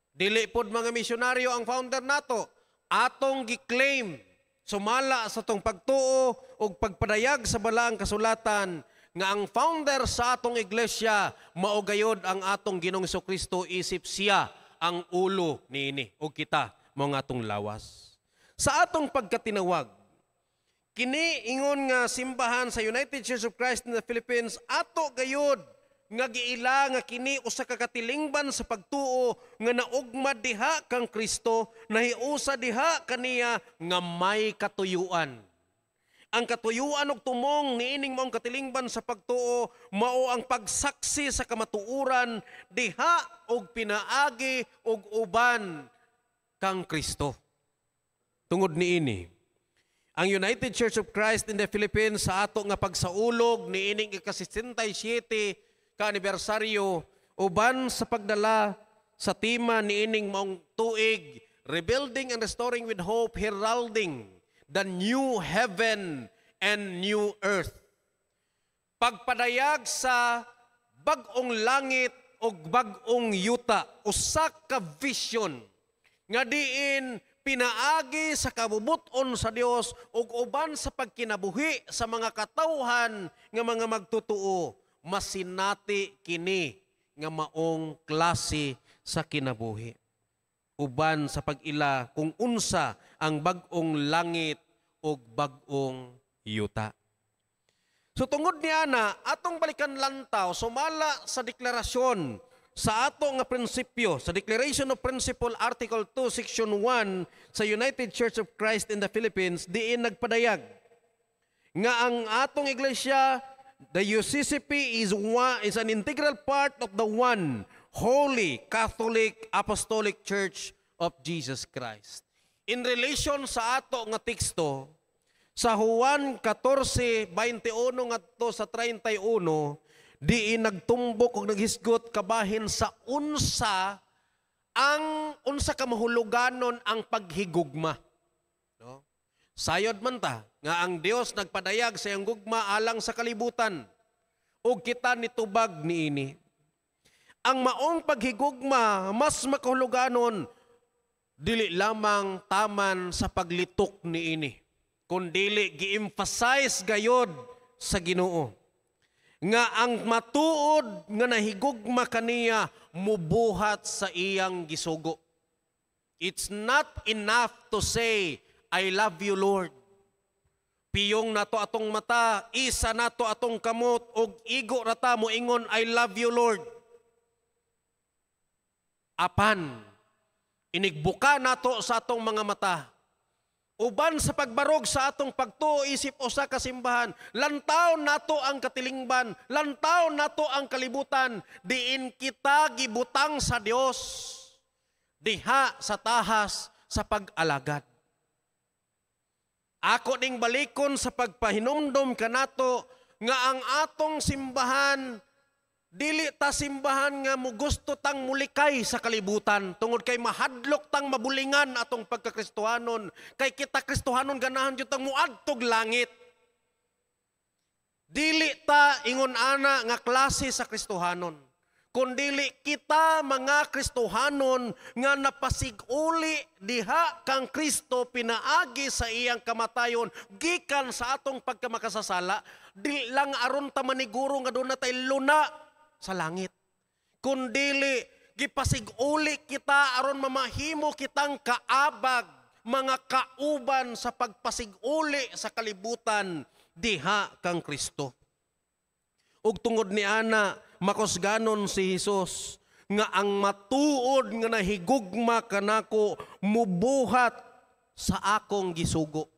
Dili pod mga misyonaryo ang founder nato. Atong gi-claim sumala sa tong pagtuo ug pagpadayag sa balaang kasulatan nga ang founder sa atong iglesia mao gayod ang atong Ginoong Kristo isip siya ang ulo niini ug kita mao nga atong lawas. Sa atong pagkatinawag, kini ingon nga simbahan sa United Church of Christ in the Philippines ato gayod nga giila nga kini usa ka katilingban sa pagtuo nga naugma diha kang Kristo, nahiusa diha kaniya nga may katuyuan. Ang katuyuan og tumong niining maong katilingban sa pagtuo mao ang pagsaksi sa kamatuoran diha og pinaagi og uban kang Kristo. Tungod niini, ang United Church of Christ in the Philippines sa ato nga pagsaulog niining ika-67 ka anibersaryo uban sa pagdala sa tema niining maong tuig, Rebuilding and Restoring with Hope, Heralding the New Heaven and New Earth. Pagpadayag sa bag-ong langit ug bag-ong yuta, usa ka vision nga diin pinaagi sa kabubuton sa Dios ug uban sa pagkinabuhi sa mga katawhan nga mga magtutuo, masinati kini nga maong klase sa kinabuhi. Uban sa pag-ila kung unsa ang bag-ong langit ug bag-ong yuta. So tungod niya na, atong balikan lantaw, sumala sa deklarasyon sa ato nga prinsipyo, sa Declaration of Principle Article 2, Section 1 sa United Church of Christ in the Philippines, diin nagpadayag nga ang atong iglesia, the UCCP, is an integral part of the one Holy Catholic Apostolic Church of Jesus Christ. In relation sa ato nga teksto, sa Juan 14:21 ngadto sa 31, diin nagtumbok og naghisgot kabahin sa unsa ang unsa ka mahuluganon ang paghigugma. No? Sayod man ta nga ang Dios nagpadayag sa iyang gugma alang sa kalibutan ug kita nitubag niini. Ang maong paghigugma mas makahuluganon dili lamang taman sa paglitok niini, kundili gi-emphasize gayod sa Ginoo nga ang matuod nga nahigugma kaniya mubuhat sa iyang gisugo. It's not enough to say, "I love you, Lord." Piyong nato atong mata, isa nato atong kamot, ug igo rata moingon, "I love you, Lord." Apan, inigbuka nato sa atong mga mata, uban sa pagbarog sa atong pagtuo isip usa ka simbahan, lantaw nato ang katilingban, lantaw nato ang kalibutan, diin kita gibutang sa Dios diha sa tahas sa pag-alagad. Ako ning balikon sa pagpahinumdom kanato nga ang atong simbahan dili ta simbahan nga mugusto tang mulikay sa kalibutan tungod kay mahadlok tang mabulingan atong pagkakristohanon, kay kita Kristohanon ganahan jud tang muadtog langit. Dili ta ingon ana nga klase sa Kristohanon, kundili kita mga Kristohanon nga napasiguli diha kang Kristo pinaagi sa iyang kamatayon gikan sa atong pagkamakasasala, di lang aron ta maniguro nga doon na tay luna sa langit, kundili gipasiguli kita aron mamahimo kitang kaabag, mga kauban sa pagpasiguli sa kalibutan diha kang Kristo. Ug tungod ni ana, makusganon si Hesus nga ang matuod nga nahigugma kanako mubuhat sa akong gisugo.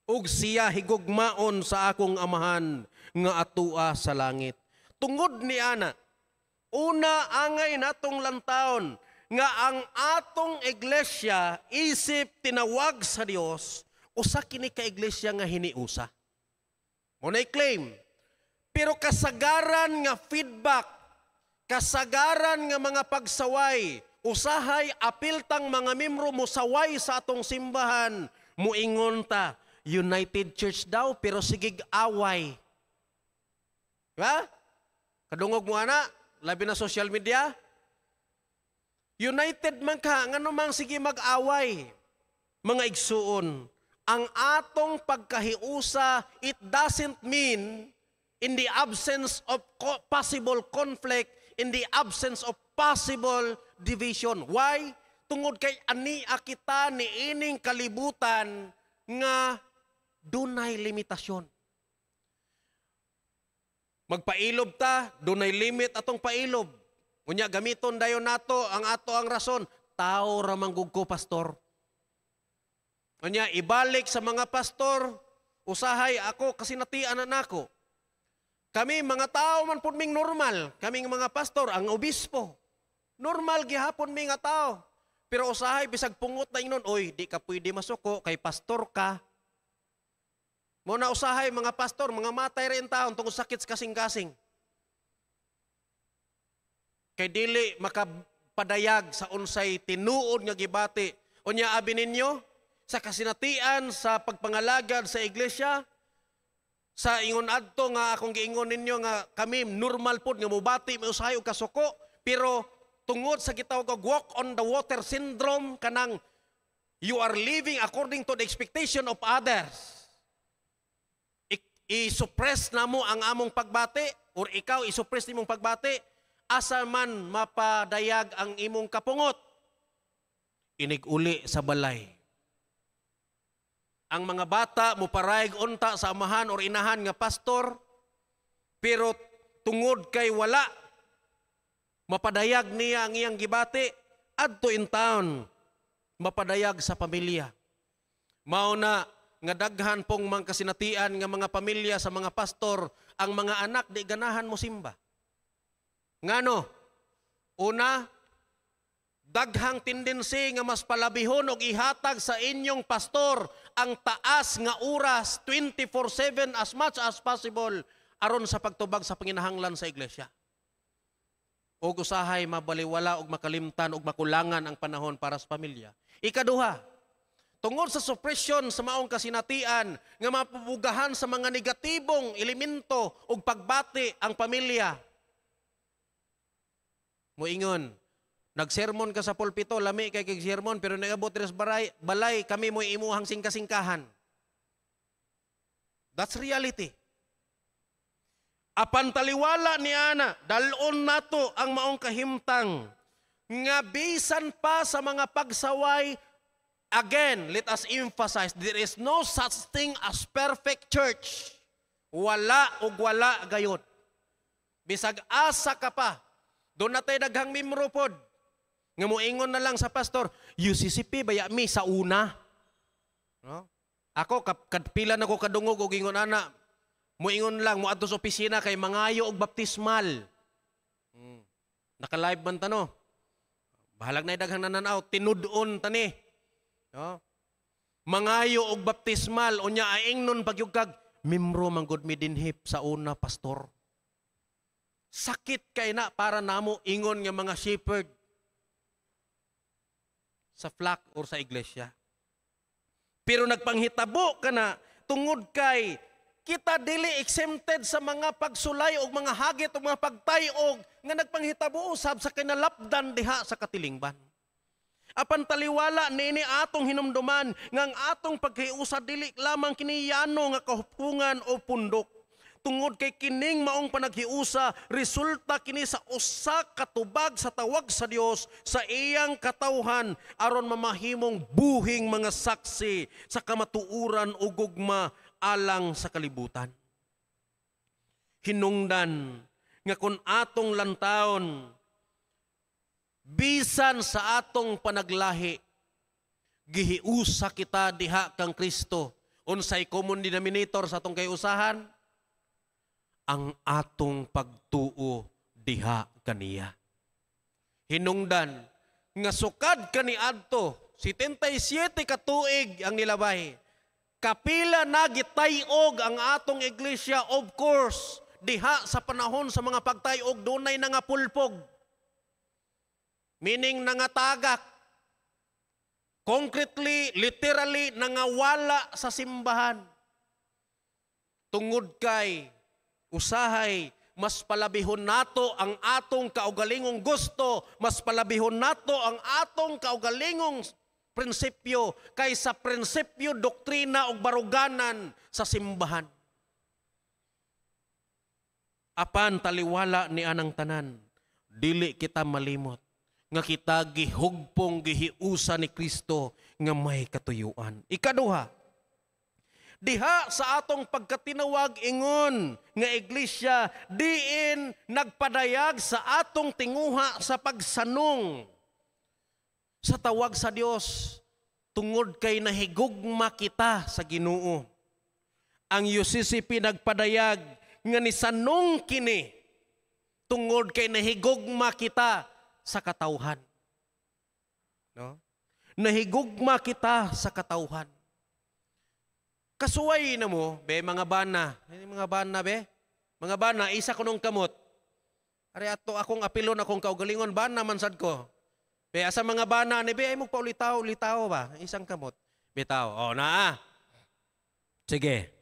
Ug siya higugmaon sa akong Amahan nga atua sa langit. Tungod ni ana, una angay natong lantawon nga ang atong iglesia isip tinawag sa Dios, usa kini ka iglesia nga hiniusa. Mo na claim. Pero kasagaran nga feedback, kasagaran nga mga pagsaway, usahay apiltang mga membro mosaway sa atong simbahan, muingon ta, United Church daw pero sigig away. Diba? Kadungog mo ana, labi na social media. United man ka, ngano mang sige mag-away. Mga igsuon, ang atong pagkahiusa, it doesn't mean in the absence of possible conflict, in the absence of possible division. Why? Tungod kay ania kita ni ining kalibutan nga dunay limitasyon. Magpailob ta, dunay limit atong pailob. Unya gamiton dayon nato ang ato ang rason, tao ra man gud ko, pastor. Unya ibalik sa mga pastor, usahay ako kasi natian na nako. Kami mga tao man pud ming normal, kaming mga pastor, ang obispo. Normal gihapon mi nga tao. Pero usahay bisag pungot na ingnon, oy, di ka pwede masuko kay pastor ka. Mo na usahay mga pastor, mga matay rin taon tungod sakit sa kasing-kasing. Kay dili makapadayag sa unsay tinuod nga gibati. Unya abi ninyo sa kasinatian sa pagpangalagad sa iglesia, sa ingon adto nga akong giingon ninyo nga kami normal pod nga mobati may usahay og kasuko, pero tungod sa gitawag og walk on the water syndrome, kanang you are living according to the expectation of others. I-suppress na mo ang among pagbati or ikaw i-suppress nimong pagbati, asa man mapadayag ang imong kapungot, inig-uli sa balay. Ang mga bata moparayg unta sa amahan or inahan nga pastor, pero tungod kay wala mapadayag niya ang iyang gibati, adto in town mapadayag sa pamilya. Mao na nga daghan pong mga kasinatian nga mga pamilya sa mga pastor, ang mga anak di ganahan mo simba. Ngano? Una, daghang tendency nga mas palabihon og ihatag sa inyong pastor ang taas nga oras 24/7 as much as possible aron sa pagtubag sa panginahanglan sa iglesia. Og usahay mabaliwala og makalimtan og makulangan ang panahon para sa pamilya. Ikaduha, tungod sa suppression sa maong kasinatian nga mapubugahan sa mga negatibong elemento ug pagbati ang pamilya. Moingon, nagsermon ka sa pulpito, lami kay kag sermon, pero nagabot res balay kami mo imuhang singkasingkahan. That's reality. Apan taliwala ni ana, dalon nato ang maong kahimtang nga bisan pa sa mga pagsaway. Again, let us emphasize, there is no such thing as perfect church. Wala ug wala gayod. Bisag asa ka pa, doon na tayo daghang mimro pod. Nga moingon na lang sa pastor, UCCP baya mi sa una. No? Ako, kadpila na ko kadungog og ingon ana, moingon lang, moadto sa opisina kay mangayo og baptismal. Naka-live man ta, no? Bahalag na daghang nananaw, tinud-on tani. No? Mangayo og baptismal, unya aingnon pagyug kag mimro man gud mi dinhip sa una, pastor. Sakit kay na para namo ingon nga mga shepherd sa flock or sa iglesia. Pero nagpanghitabo kana tungod kay kita dili exempted sa mga pagsulay og mga hagit og mga pagtayog nga nagpanghitabo usab sa kinalapdan diha sa katilingban. Apan taliwala niini atong hinumduman nga ang atong paghiusa dili lamang kini yano nga kahupungan o pundok. Tungod kay kining maong panaghiusa, resulta kini sa usa ka tubag sa tawag sa Dios sa iyang katawhan aron mamahimong buhing mga saksi sa kamatuoran ug gugma alang sa kalibutan. Hinungdan nga kun atong lantawon bisan sa atong panaglahi, gihiusa kita diha kang Kristo. Unsay common denominator sa atong kayusahan? Ang atong pagtuo diha kaniya. Hinungdan nga sukad kaniadto 77 ka tuig ang nilabay. Kapila na gitayog ang atong iglesia, of course, diha sa panahon sa mga pagtayog dunay nangapulpog. Meaning nangatagak. Concretely, literally, nangawala sa simbahan. Tungod kay usahay, mas palabihon nato ang atong kaugalingong gusto, mas palabihon nato ang atong kaugalingong prinsipyo kaysa prinsipyo, doktrina ug baruganan sa simbahan. Apan taliwala ni anang tanan, dili kita malimot nga kita gihugpong gihiusa ni Kristo nga may katuyuan. Ikaduha, diha sa atong pagkatinawag ingon nga iglesia, diin nagpadayag sa atong tinguha sa pagsanong sa tawag sa Dios tungod kay nahigugma kita sa Ginoo. Ang UCCP nagpadayag nga nisanong kini tungod kay nahigugma kita sa katawhan. No? Nahigugma kita sa katawhan. Kasuway na mo, be, mga bana. Mga bana, be. Mga bana, isa ko nung kamot. Ari ato akong apilon, akong kaugalingon, bana man sad ko. Be, asa mga bana ni be, ay magpaulitaw, ulitaw ba? Isang kamot. Bitaw. O, naa. Sige.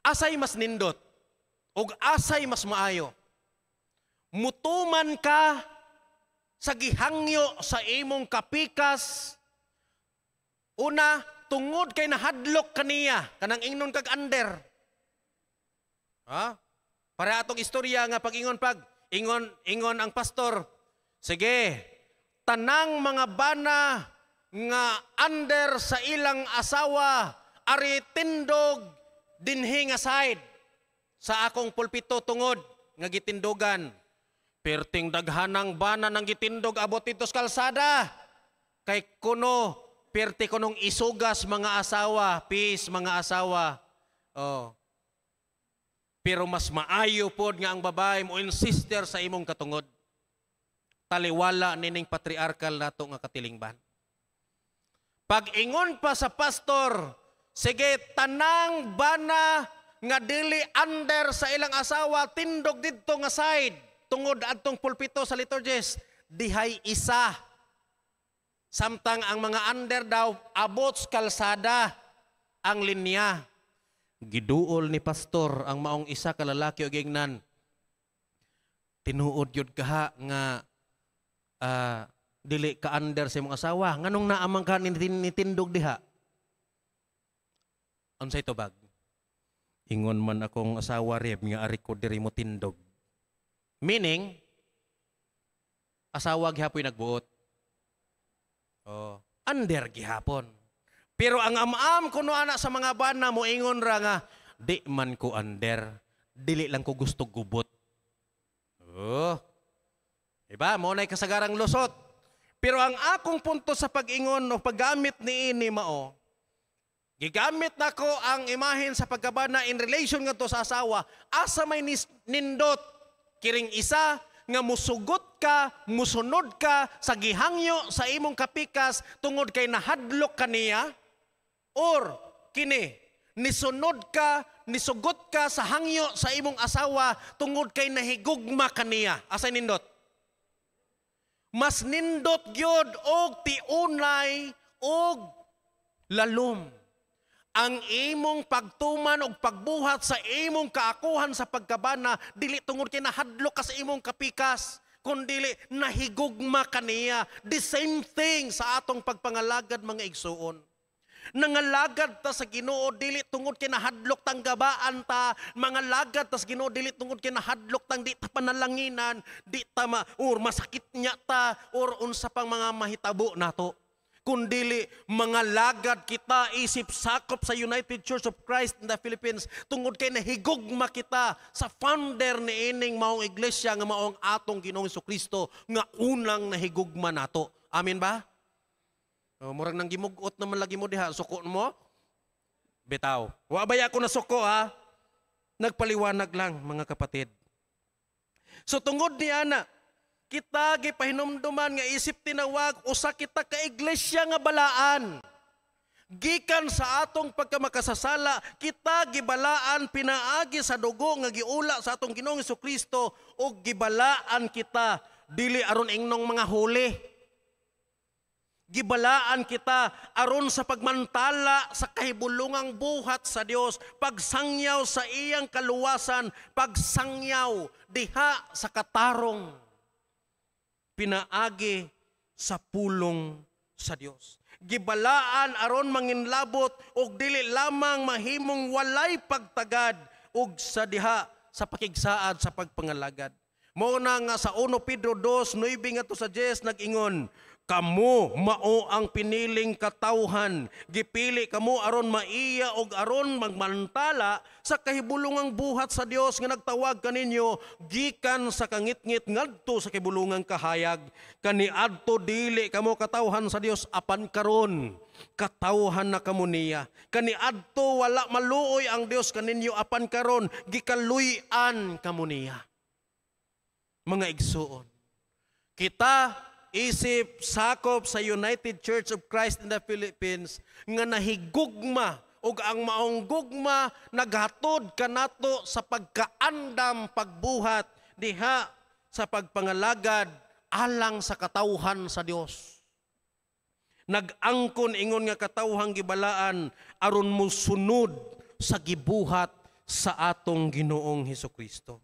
Asay mas nindot, og asay mas maayo. Mutuman ka sa gihangyo sa imong kapikas. Una, tungod kay nahadlok kaniya, kanang ingnon kag under. Ha? Para atong istorya nga pag-ingon pag ingon ingon ang pastor, sige, tanang mga bana nga under sa ilang asawa ari tindog dinhi nga side sa akong pulpito tungod nga gitindogan. Perting daghanang bana nang gitindog abot dito sa kalsada. Kay kuno perti kunong isugas mga asawa, peace mga asawa. Oh. Pero mas maayo pod nga ang babae mo insister sa imong katungod. Taliwala nining patriarkal nato nga katilingban. Pag-ingon pa sa pastor, sige, tanang bana nga dili under sa ilang asawa, tindog didto nga side, tungod adtong pulpito sa liturgist, dihay isa. Samtang ang mga under daw, abot sa kalsada ang linya. Giduol ni pastor ang maong isa ka lalaki og ingnan, tinuod yun kaha nga dili ka under sa imong asawa, nganong naamang ka nitindog diha? Unsay tubag? Ingon man akong asawa reb nga ari ko diri mo tindog. Meaning, asawa gihapoy nagbuot. Oh, under gihapon. Pero ang am-am kuno ana sa mga bana mo ingon ra nga di man ko under, dili lang ko gusto gubot. Oh. Diba? Mo na'y kasagarang lusot. Pero ang akong punto sa pag-ingon o paggamit ni ini mao, gigamit nako ang imahen sa pagkabana in relation ngadto sa asawa, asa may nindot kiring isa nga musugot ka, musunod ka sa gihangyo sa imong kapikas tungod kay nahadlok ka niya, or kini nisunod ka, nisugot ka sa hangyo sa imong asawa tungod kay nahigugma ka niya. Asay nindot? Mas nindot gyud og tiunay og lalom ang imong pagtuman og pagbuhat sa imong kaakuhan sa pagkabana, dili tungod kay nahadlok ka sa imong kapikas, kundili nahigugma ka niya. The same thing sa atong pagpangalagad, mga igsuon. Nangalagad ta sa Ginoo dili tungod kay nahadlok tang gabaan ta, mangalagad ta sa Ginoo dili tungod kay nahadlok tang di ta panalanginan, di ta ma, or masakit niya ta, or unsa pang mga mahitabo nato. Kundili mangalagad kita isip sakop sa United Church of Christ in the Philippines tungod kay nahigugma kita sa founder ni ining maong iglesia nga maong atong Ginoong Kristo nga unang nahigugma nato. Amen ba? Oh, murag nang gimugot naman lagi mo diha, suko mo? Bitaw. Wa baya ako nasuko ha? Nagpaliwanag lang mga kapatid. So tungod ni ana, kita gipahinumduman nga isip tinawag usa kita ka iglesia nga balaan. Gikan sa atong pagkamakasasala, kita gibalaan pinaagi sa dugo nga giula sa atong Ginoong Kristo ug gibalaan kita dili aron ingnong mga huli. Gibalaan kita aron sa pagmantala sa kahibulungang buhat sa Dios, pagsangyaw sa iyang kaluwasan, pagsangyaw diha sa katarong pinaagi sa pulong sa Dios. Gibalaan aron manginlabot og dili lamang mahimong walay pagtagad og sa diha sa pakigsaad sa pagpangalagad. Mao na nga sa 1 Pedro 2:9 ngadto sa 10 nag-ingon, kamo mao ang piniling katawhan, gipili kamo aron maiya og aron magmantala sa kahibulungang buhat sa Dios nga nagtawag kaninyo gikan sa kangitngit ngadto sa kahibulungang kahayag. Kaniadto dili kamo katawhan sa Dios apan karon katawhan na kamo niya. Kaniadto wala maluoy ang Dios kaninyo apan karon gikaluy-an kamo niya. Mga igsuon, kita isip sakop sa United Church of Christ in the Philippines nga nahigugma ug ang maong gugma naghatod kanato sa pagkaandam pagbuhat diha sa pagpangalagad alang sa katawhan sa Dios. Nag-angkon ingon nga katawhang gibalaan aron mosunod sa gibuhat sa atong Ginoong Hesukristo.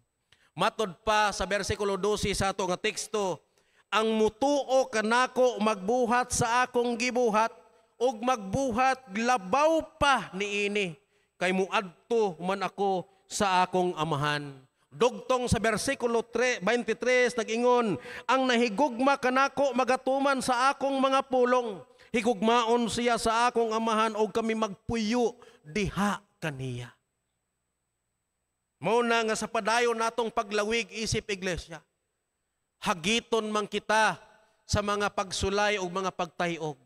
Matod pa sa bersikulo 12 sa ato nga teksto, ang mutuo kanako magbuhat sa akong gibuhat ug magbuhat labaw pa niini kay muadto man ako sa akong amahan. Dugtong sa bersikulo 23 nag-ingon, ang nahigugma kanako magatuman sa akong mga pulong. Higugmaon siya sa akong Amahan og kami magpuyo diha kaniya. Mao na nga sa padayon natong paglawig isip iglesia, hagiton man kita sa mga pagsulay o mga pagtayog.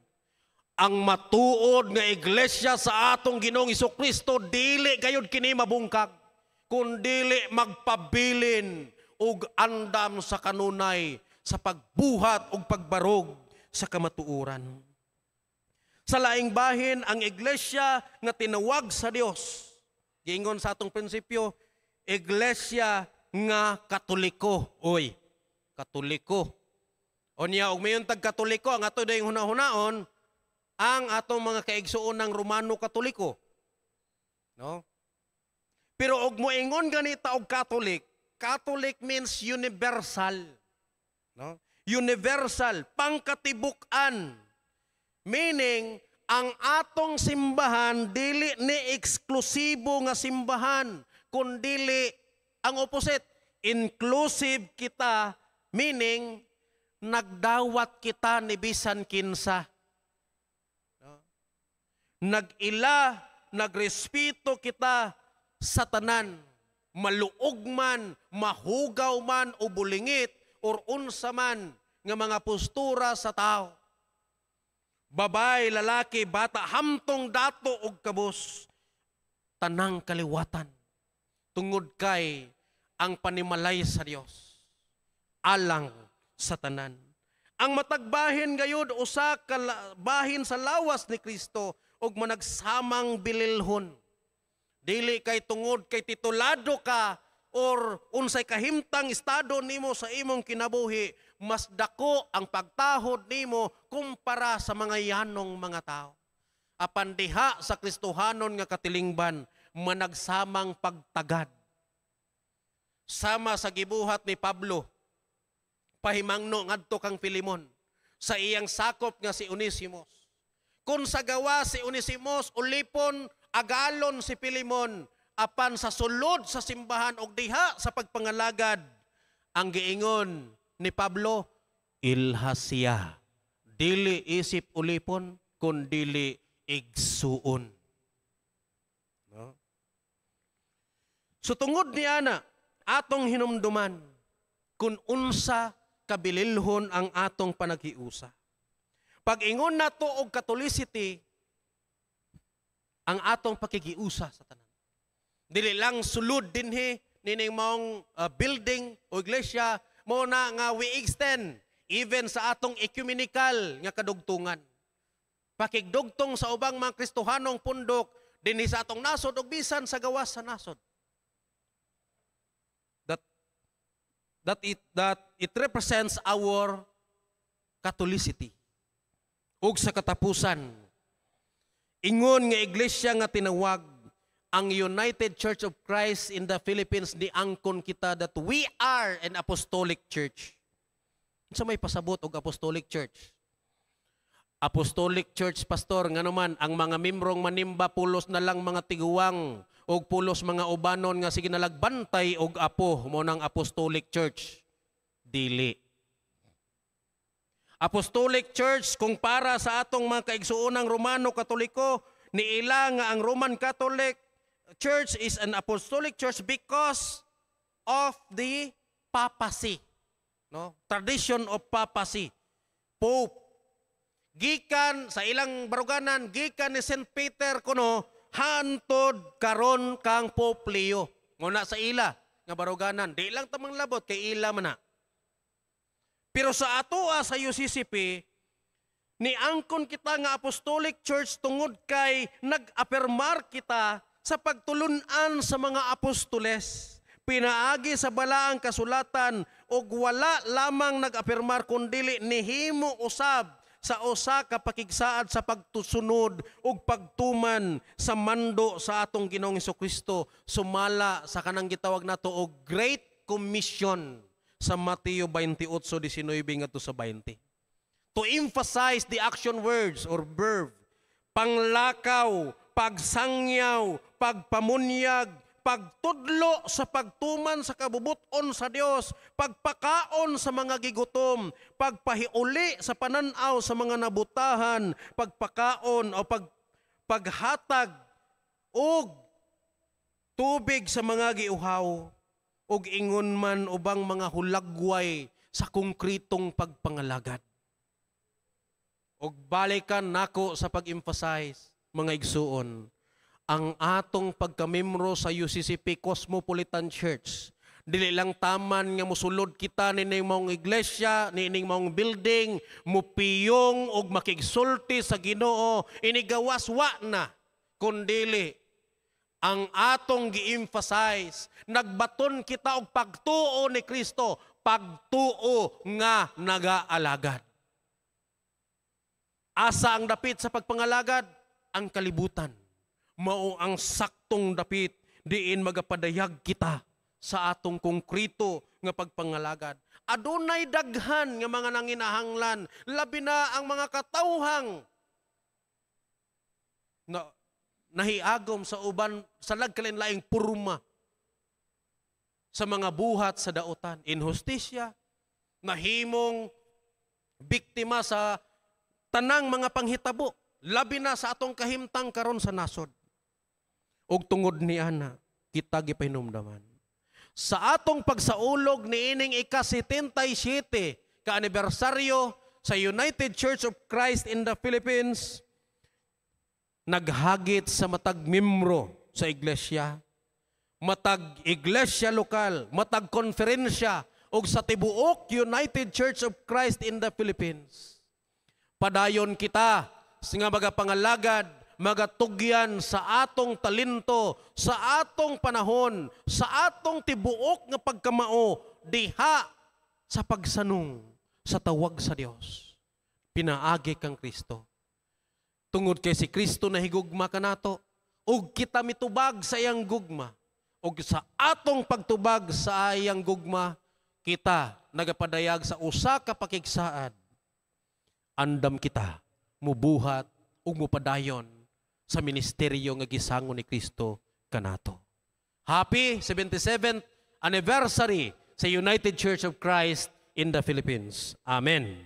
Ang matuod nga iglesia sa atong Ginoong Kristo dili gayud kini mabungkag, kun dili magpabilin og andam sa kanunay sa pagbuhat ug pagbarog sa kamatuoran. Sa laing bahin, ang iglesia nga tinawag sa Dios, giingon sa atong prinsipyo, iglesia nga Katoliko. Oy, Katoliko. Unya, og mayon tag Katoliko, ang ato dayong hunahunaon ang atong mga kaigsuon ng Romano Katoliko. No? Pero og moingon ganita og Catholic, Catholic means universal. No? Universal, pangkatibuk-an. Meaning, ang atong simbahan dili ni eksklusibo nga simbahan, kundili ang opposite, inclusive kita, meaning nagdawat kita ni bisan kinsa. No? Nag-ila, nagrespeto kita sa tanan, maluog man, mahugaw man o bulingit or unsa man nga mga postura sa tao. Babay, lalaki, bata, hamtong dato og kabus, tanang kaliwatan. Tungod kay ang panimalay sa Dios alang sa tanan. Ang matagbahin gayud usa ka bahin sa lawas ni Kristo ug managsamang bililhon. Dili kay tungod kay titulado ka or unsay kahimtang estado nimo sa imong kinabuhi, mas dako ang pagtahod nimo kumpara sa mga yanong mga tao. Apan diha sa Kristohanon nga katilingban, managsamang pagtagad. Sama sa gibuhat ni Pablo, pahimangno ngadto kang Filemon sa iyang sakop nga si Onesimus. Kung sa gawa si Onesimus ulipon, agalon si Filemon, apan sa sulod sa simbahan og diha sa pagpangalagad, ang giingon ni Pablo, ilha siya. Dili isip ulipon, kun dili igsuon. No? So tungod ni ana, atong hinumduman kung unsa kabililhon ang atong panaghiusa. Pag-ingon nato og Catholicity, ang atong pakigiusa sa tanan. Dili lang sulod dinhi nining maong building o iglesia, mo na nga we extend even sa atong ecumenical nga kadugtungan. Pakigdugtong sa ubang mga Kristohanong pundok dinhi sa atong nasod ug bisan sa gawas sa nasod. That it represents our Catholicity. Ug sa katapusan, ingon nga iglesia nga tinawag ang United Church of Christ in the Philippines, niangkon kita that we are an apostolic church. Unsa may pasabot og apostolic church? Apostolic church, pastor, ngano man ang mga membrong manimba pulos na lang mga tiguang og pulos mga ubanon nga sige nalagbantay og apo mo nang apostolic church? Dili. Apostolic Church, kung para sa atong mga kaigsuonang Romano Katoliko, niila nga ang Roman Catholic Church is an apostolic church because of the papacy. No? Tradition of papacy. Pope. Gikan sa ilang baruganan, gikan ni St. Peter kuno hantod karon kang Pope Leo. Nguna sa ila nga baruganan, di lang tamang labot kay ila man na. Pero sa atoa sa UCCP, niangkon kita nga apostolic church tungod kay nag-apirmar kita sa pagtulunan sa mga apostoles. Pinaagi sa balaang kasulatan ug wala lamang nag-apirmar kundili nihimo usab sa usa ka pakigsaad sa pagtusunod ug pagtuman sa mando sa atong Ginoong Kristo sumala sa kanang gitawag nato og Great Commission sa Mateo 28:19 ngadto sa 20. To emphasize the action words or verb, panglakaw, pagsangyaw, pagpamunyag, pagtudlo sa pagtuman sa kabubuton sa Dios, pagpakaon sa mga gigutom, pagpahiuli sa pananaw sa mga nabutahan, pagpakaon o paghatag og tubig sa mga giuhaw, ug ingon man ubang mga hulagway sa konkretong pagpangalagad. Og balikan nako sa pag-emphasize, mga igsuon, ang atong pagkamembro sa UCCP Cosmopolitan Church, dili lang taman nga mosulod kita nining maong iglesia, nining maong building, mupiyong og makigsulti sa Ginoo, inigawas wa na, kundili ang atong gi-emphasize, nagbaton kita og pagtuo ni Kristo, pagtuo nga nagaalagad. Asa ang dapit sa pagpangalagad? Ang kalibutan. Mao ang saktong dapit diin magapadayag kita sa atong konkreto nga pagpangalagad. Adunay daghan nga mga nanginahanglan, labi na ang mga katawhang na nahiagom sa uban sa lagkalinlaing purma sa mga buhat sa daotan, inhustisya, nahimong biktima sa tanang mga panghitabo, labi na sa atong kahimtang karon sa nasod. Ug tungod ni ana, kita gipahinumdaman. Sa atong pagsaulog niining ika-77 ka anibersaryo sa United Church of Christ in the Philippines, naghagit sa matag membro sa iglesia, matag iglesia lokal, matag konferensya, ug sa tibuok United Church of Christ in the Philippines. Padayon kita nga magapangalagad, magatugyan sa atong talento, sa atong panahon, sa atong tibuok nga pagkamao diha sa pagsanong sa tawag sa Dios. Pinaagi kang Kristo. Tungod kay si Kristo nahigugma kanato, ug kita mitubag sa iyang gugma, ug sa atong pagtubag sa iyang gugma, kita nagapadayag sa usa ka pakigsaad. Andam kita mubuhat ug mupadayon sa ministeryo nga gisango ni Kristo kanato. Happy 77th anniversary sa United Church of Christ in the Philippines. Amen.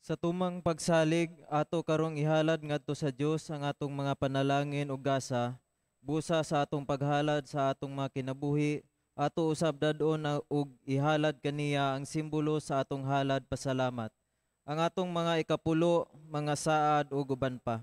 Sa tumang pagsalig, ato karong ihalad ngadto sa Dios ang atong mga panalangin ug gasa, busa sa atong paghalad sa atong mga kinabuhi, ato usab dad-on ug ihalad kaniya ang simbolo sa atong halad pasalamat, ang atong mga ikapulo, mga saad ug uban pa.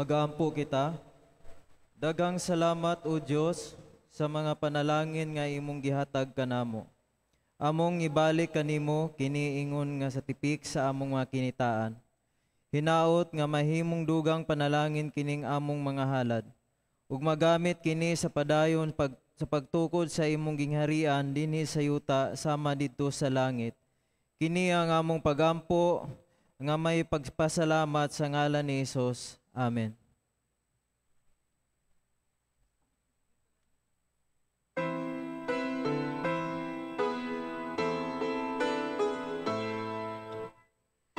Magaampo kita. Daghang salamat, O Dios, sa mga panalangin nga imong gihatag kanamo. Among ibalik kanimo kini ingon nga sa tipik sa among mga kinitaan. Hinaot nga mahimong dugang panalangin kining among mga halad, ug magamit kini sa padayon sa pagtukod sa imong gingharian dinhi sa yuta sama didto sa langit. Kini ang among pagampo nga may pagpasalamat sa ngalan ni Hesus. Amen.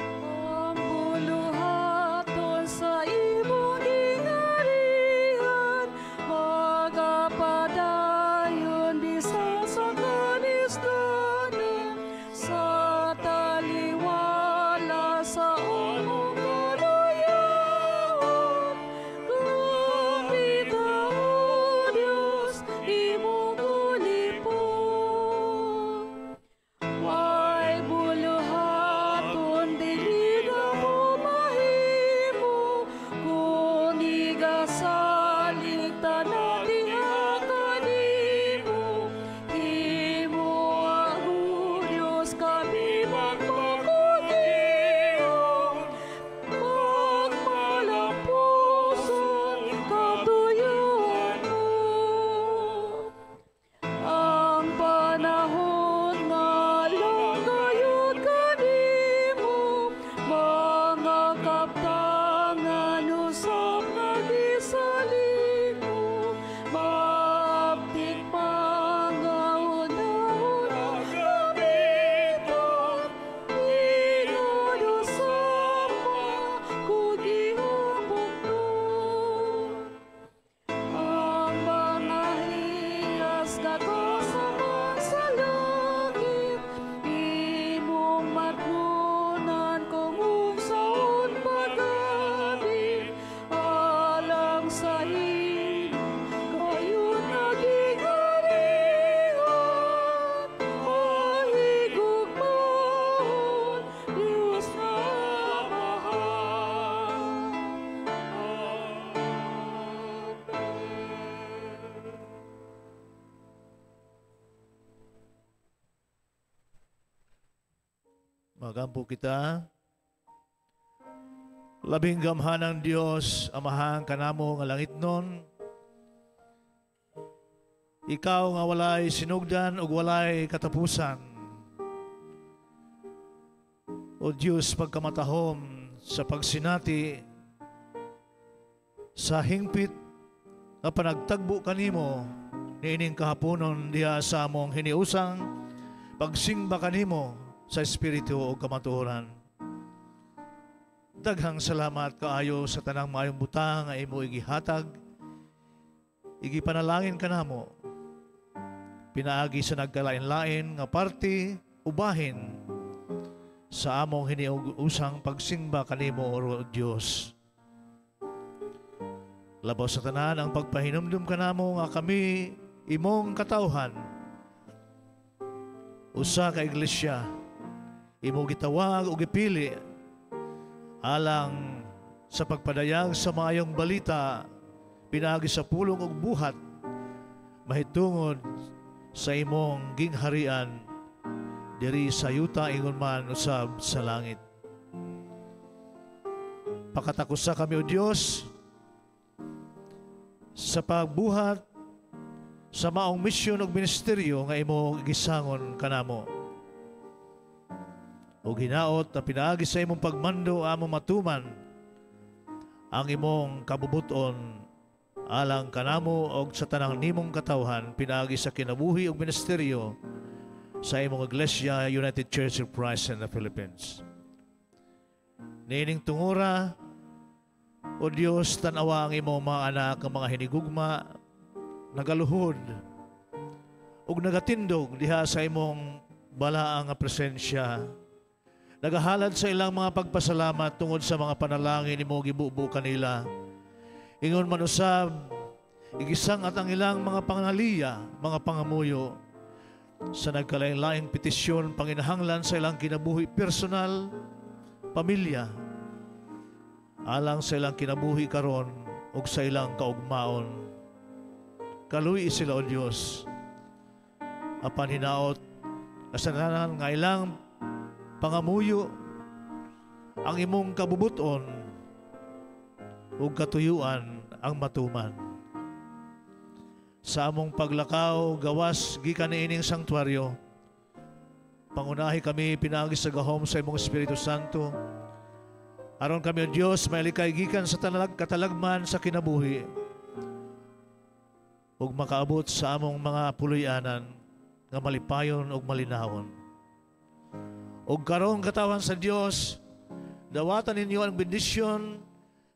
Ang buluhaton sa imong gingharian, magapadayon bisan sa kalisdanan, sa taliwala sa among kadayawan. Gamita, O Dios, imong ulipon. Way buluhaton dili na mo mahimo, kung igasalig tanan diha kanimo. Himo, O Dios, kami magpakutihong, magmalampuson katuyuan mo. Ang panahon nga langgayon kanimo, mga kaptangan usab nga gisalig mo, maabtik pa nga una-una gamiton, ingon usab makugihang bugtong. Ang mga hiyas katasaman sa langit, imong matnunan kung unsaon paggamit, alang sa imo kayod nagingharian, mahigugmaon Dios nga Amahan. Amen. Magampo kita. Labing gamhanang Dios, Amahan kanamo nga langit nun. Ikaw nga walay sinugdan ug walay katapusan. O Dios, pagkamatahom sa pagsinati sa hingpit nga panagtagbo kanimo niining kahaponon diha sa among hiniusang pagsingba kanimo sa espiritu ug kamatuoran. Daghang salamat kaayo sa tanang maayong butang nga imo igihatag, igipanalangin kanamo pinaagi sa nagkalain-lain nga parte ubahin sa among hiniusang pagsingba kanimo, O Dios. Labaw sa tanan ang pagpahinumdum kanamo nga kami imong katawhan, usa ka iglesia imo gitawag o gipili alang sa pagpadayag sa maayong balita pinaagi sa pulong ug buhat mahitungod sa imong gingharian diri sa yuta ingon man usab sa langit. Pakatakusa kami, O Dios, sa pagbuhat sa maong misyon ug ministeryo nga imo gisangon kanamo. O hinaot na pinaagi sa imong pagmando among matuman ang imong kabubuton alang kanamo og sa tanang nimong katawhan pinaagi sa kinabuhi ug ministeryo sa imong Iglesia, United Church of Christ in the Philippines. Niining tungura, O Dios, tanawa ang imong mga anak, ang mga hinigugma, nagaluhod ug nagatindog diha sa imong balaang nga presensya. Nagahalad sa ilang mga pagpasalamat tungod sa mga panalangin imo gibubo kanila. Ingon man usab, igisang at ang ilang mga pangaliya, mga pangamuyo sa nagkalain-laing petisyon panginahanglan sa ilang kinabuhi personal, pamilya, Alang sa ilang kinabuhi karon ug sa ilang kaugmaon. Kaluy sila, O Dios. Apan hinaot kasananan nga ilang pangamuyo ang imong kabubuton ug katuyuan ang matuman. Sa among paglakaw gawas gikan niining sanktuaryo, pangunahi kami pinaagi sa gahom sa imong Espiritu Santo aron kami, O Dios, mailikay gikan sa katalagman sa kinabuhi ug makaabot sa among mga puloy-anan nga malipayon ug malinawon. Ug karong, katawhan sa Dios, dawatan ninyo ang bendisyon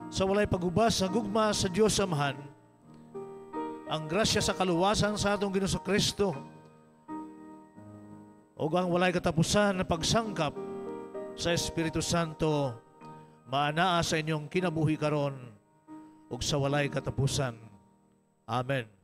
sa walay pagubas sa gugma sa Dios Amahan, ang grasya sa kaluwasan sa atong Ginoong Kristo, ug ang walay katapusan na pagsangkap sa Espiritu Santo maanaa sa inyong kinabuhi karon ug sa walay katapusan. Amen.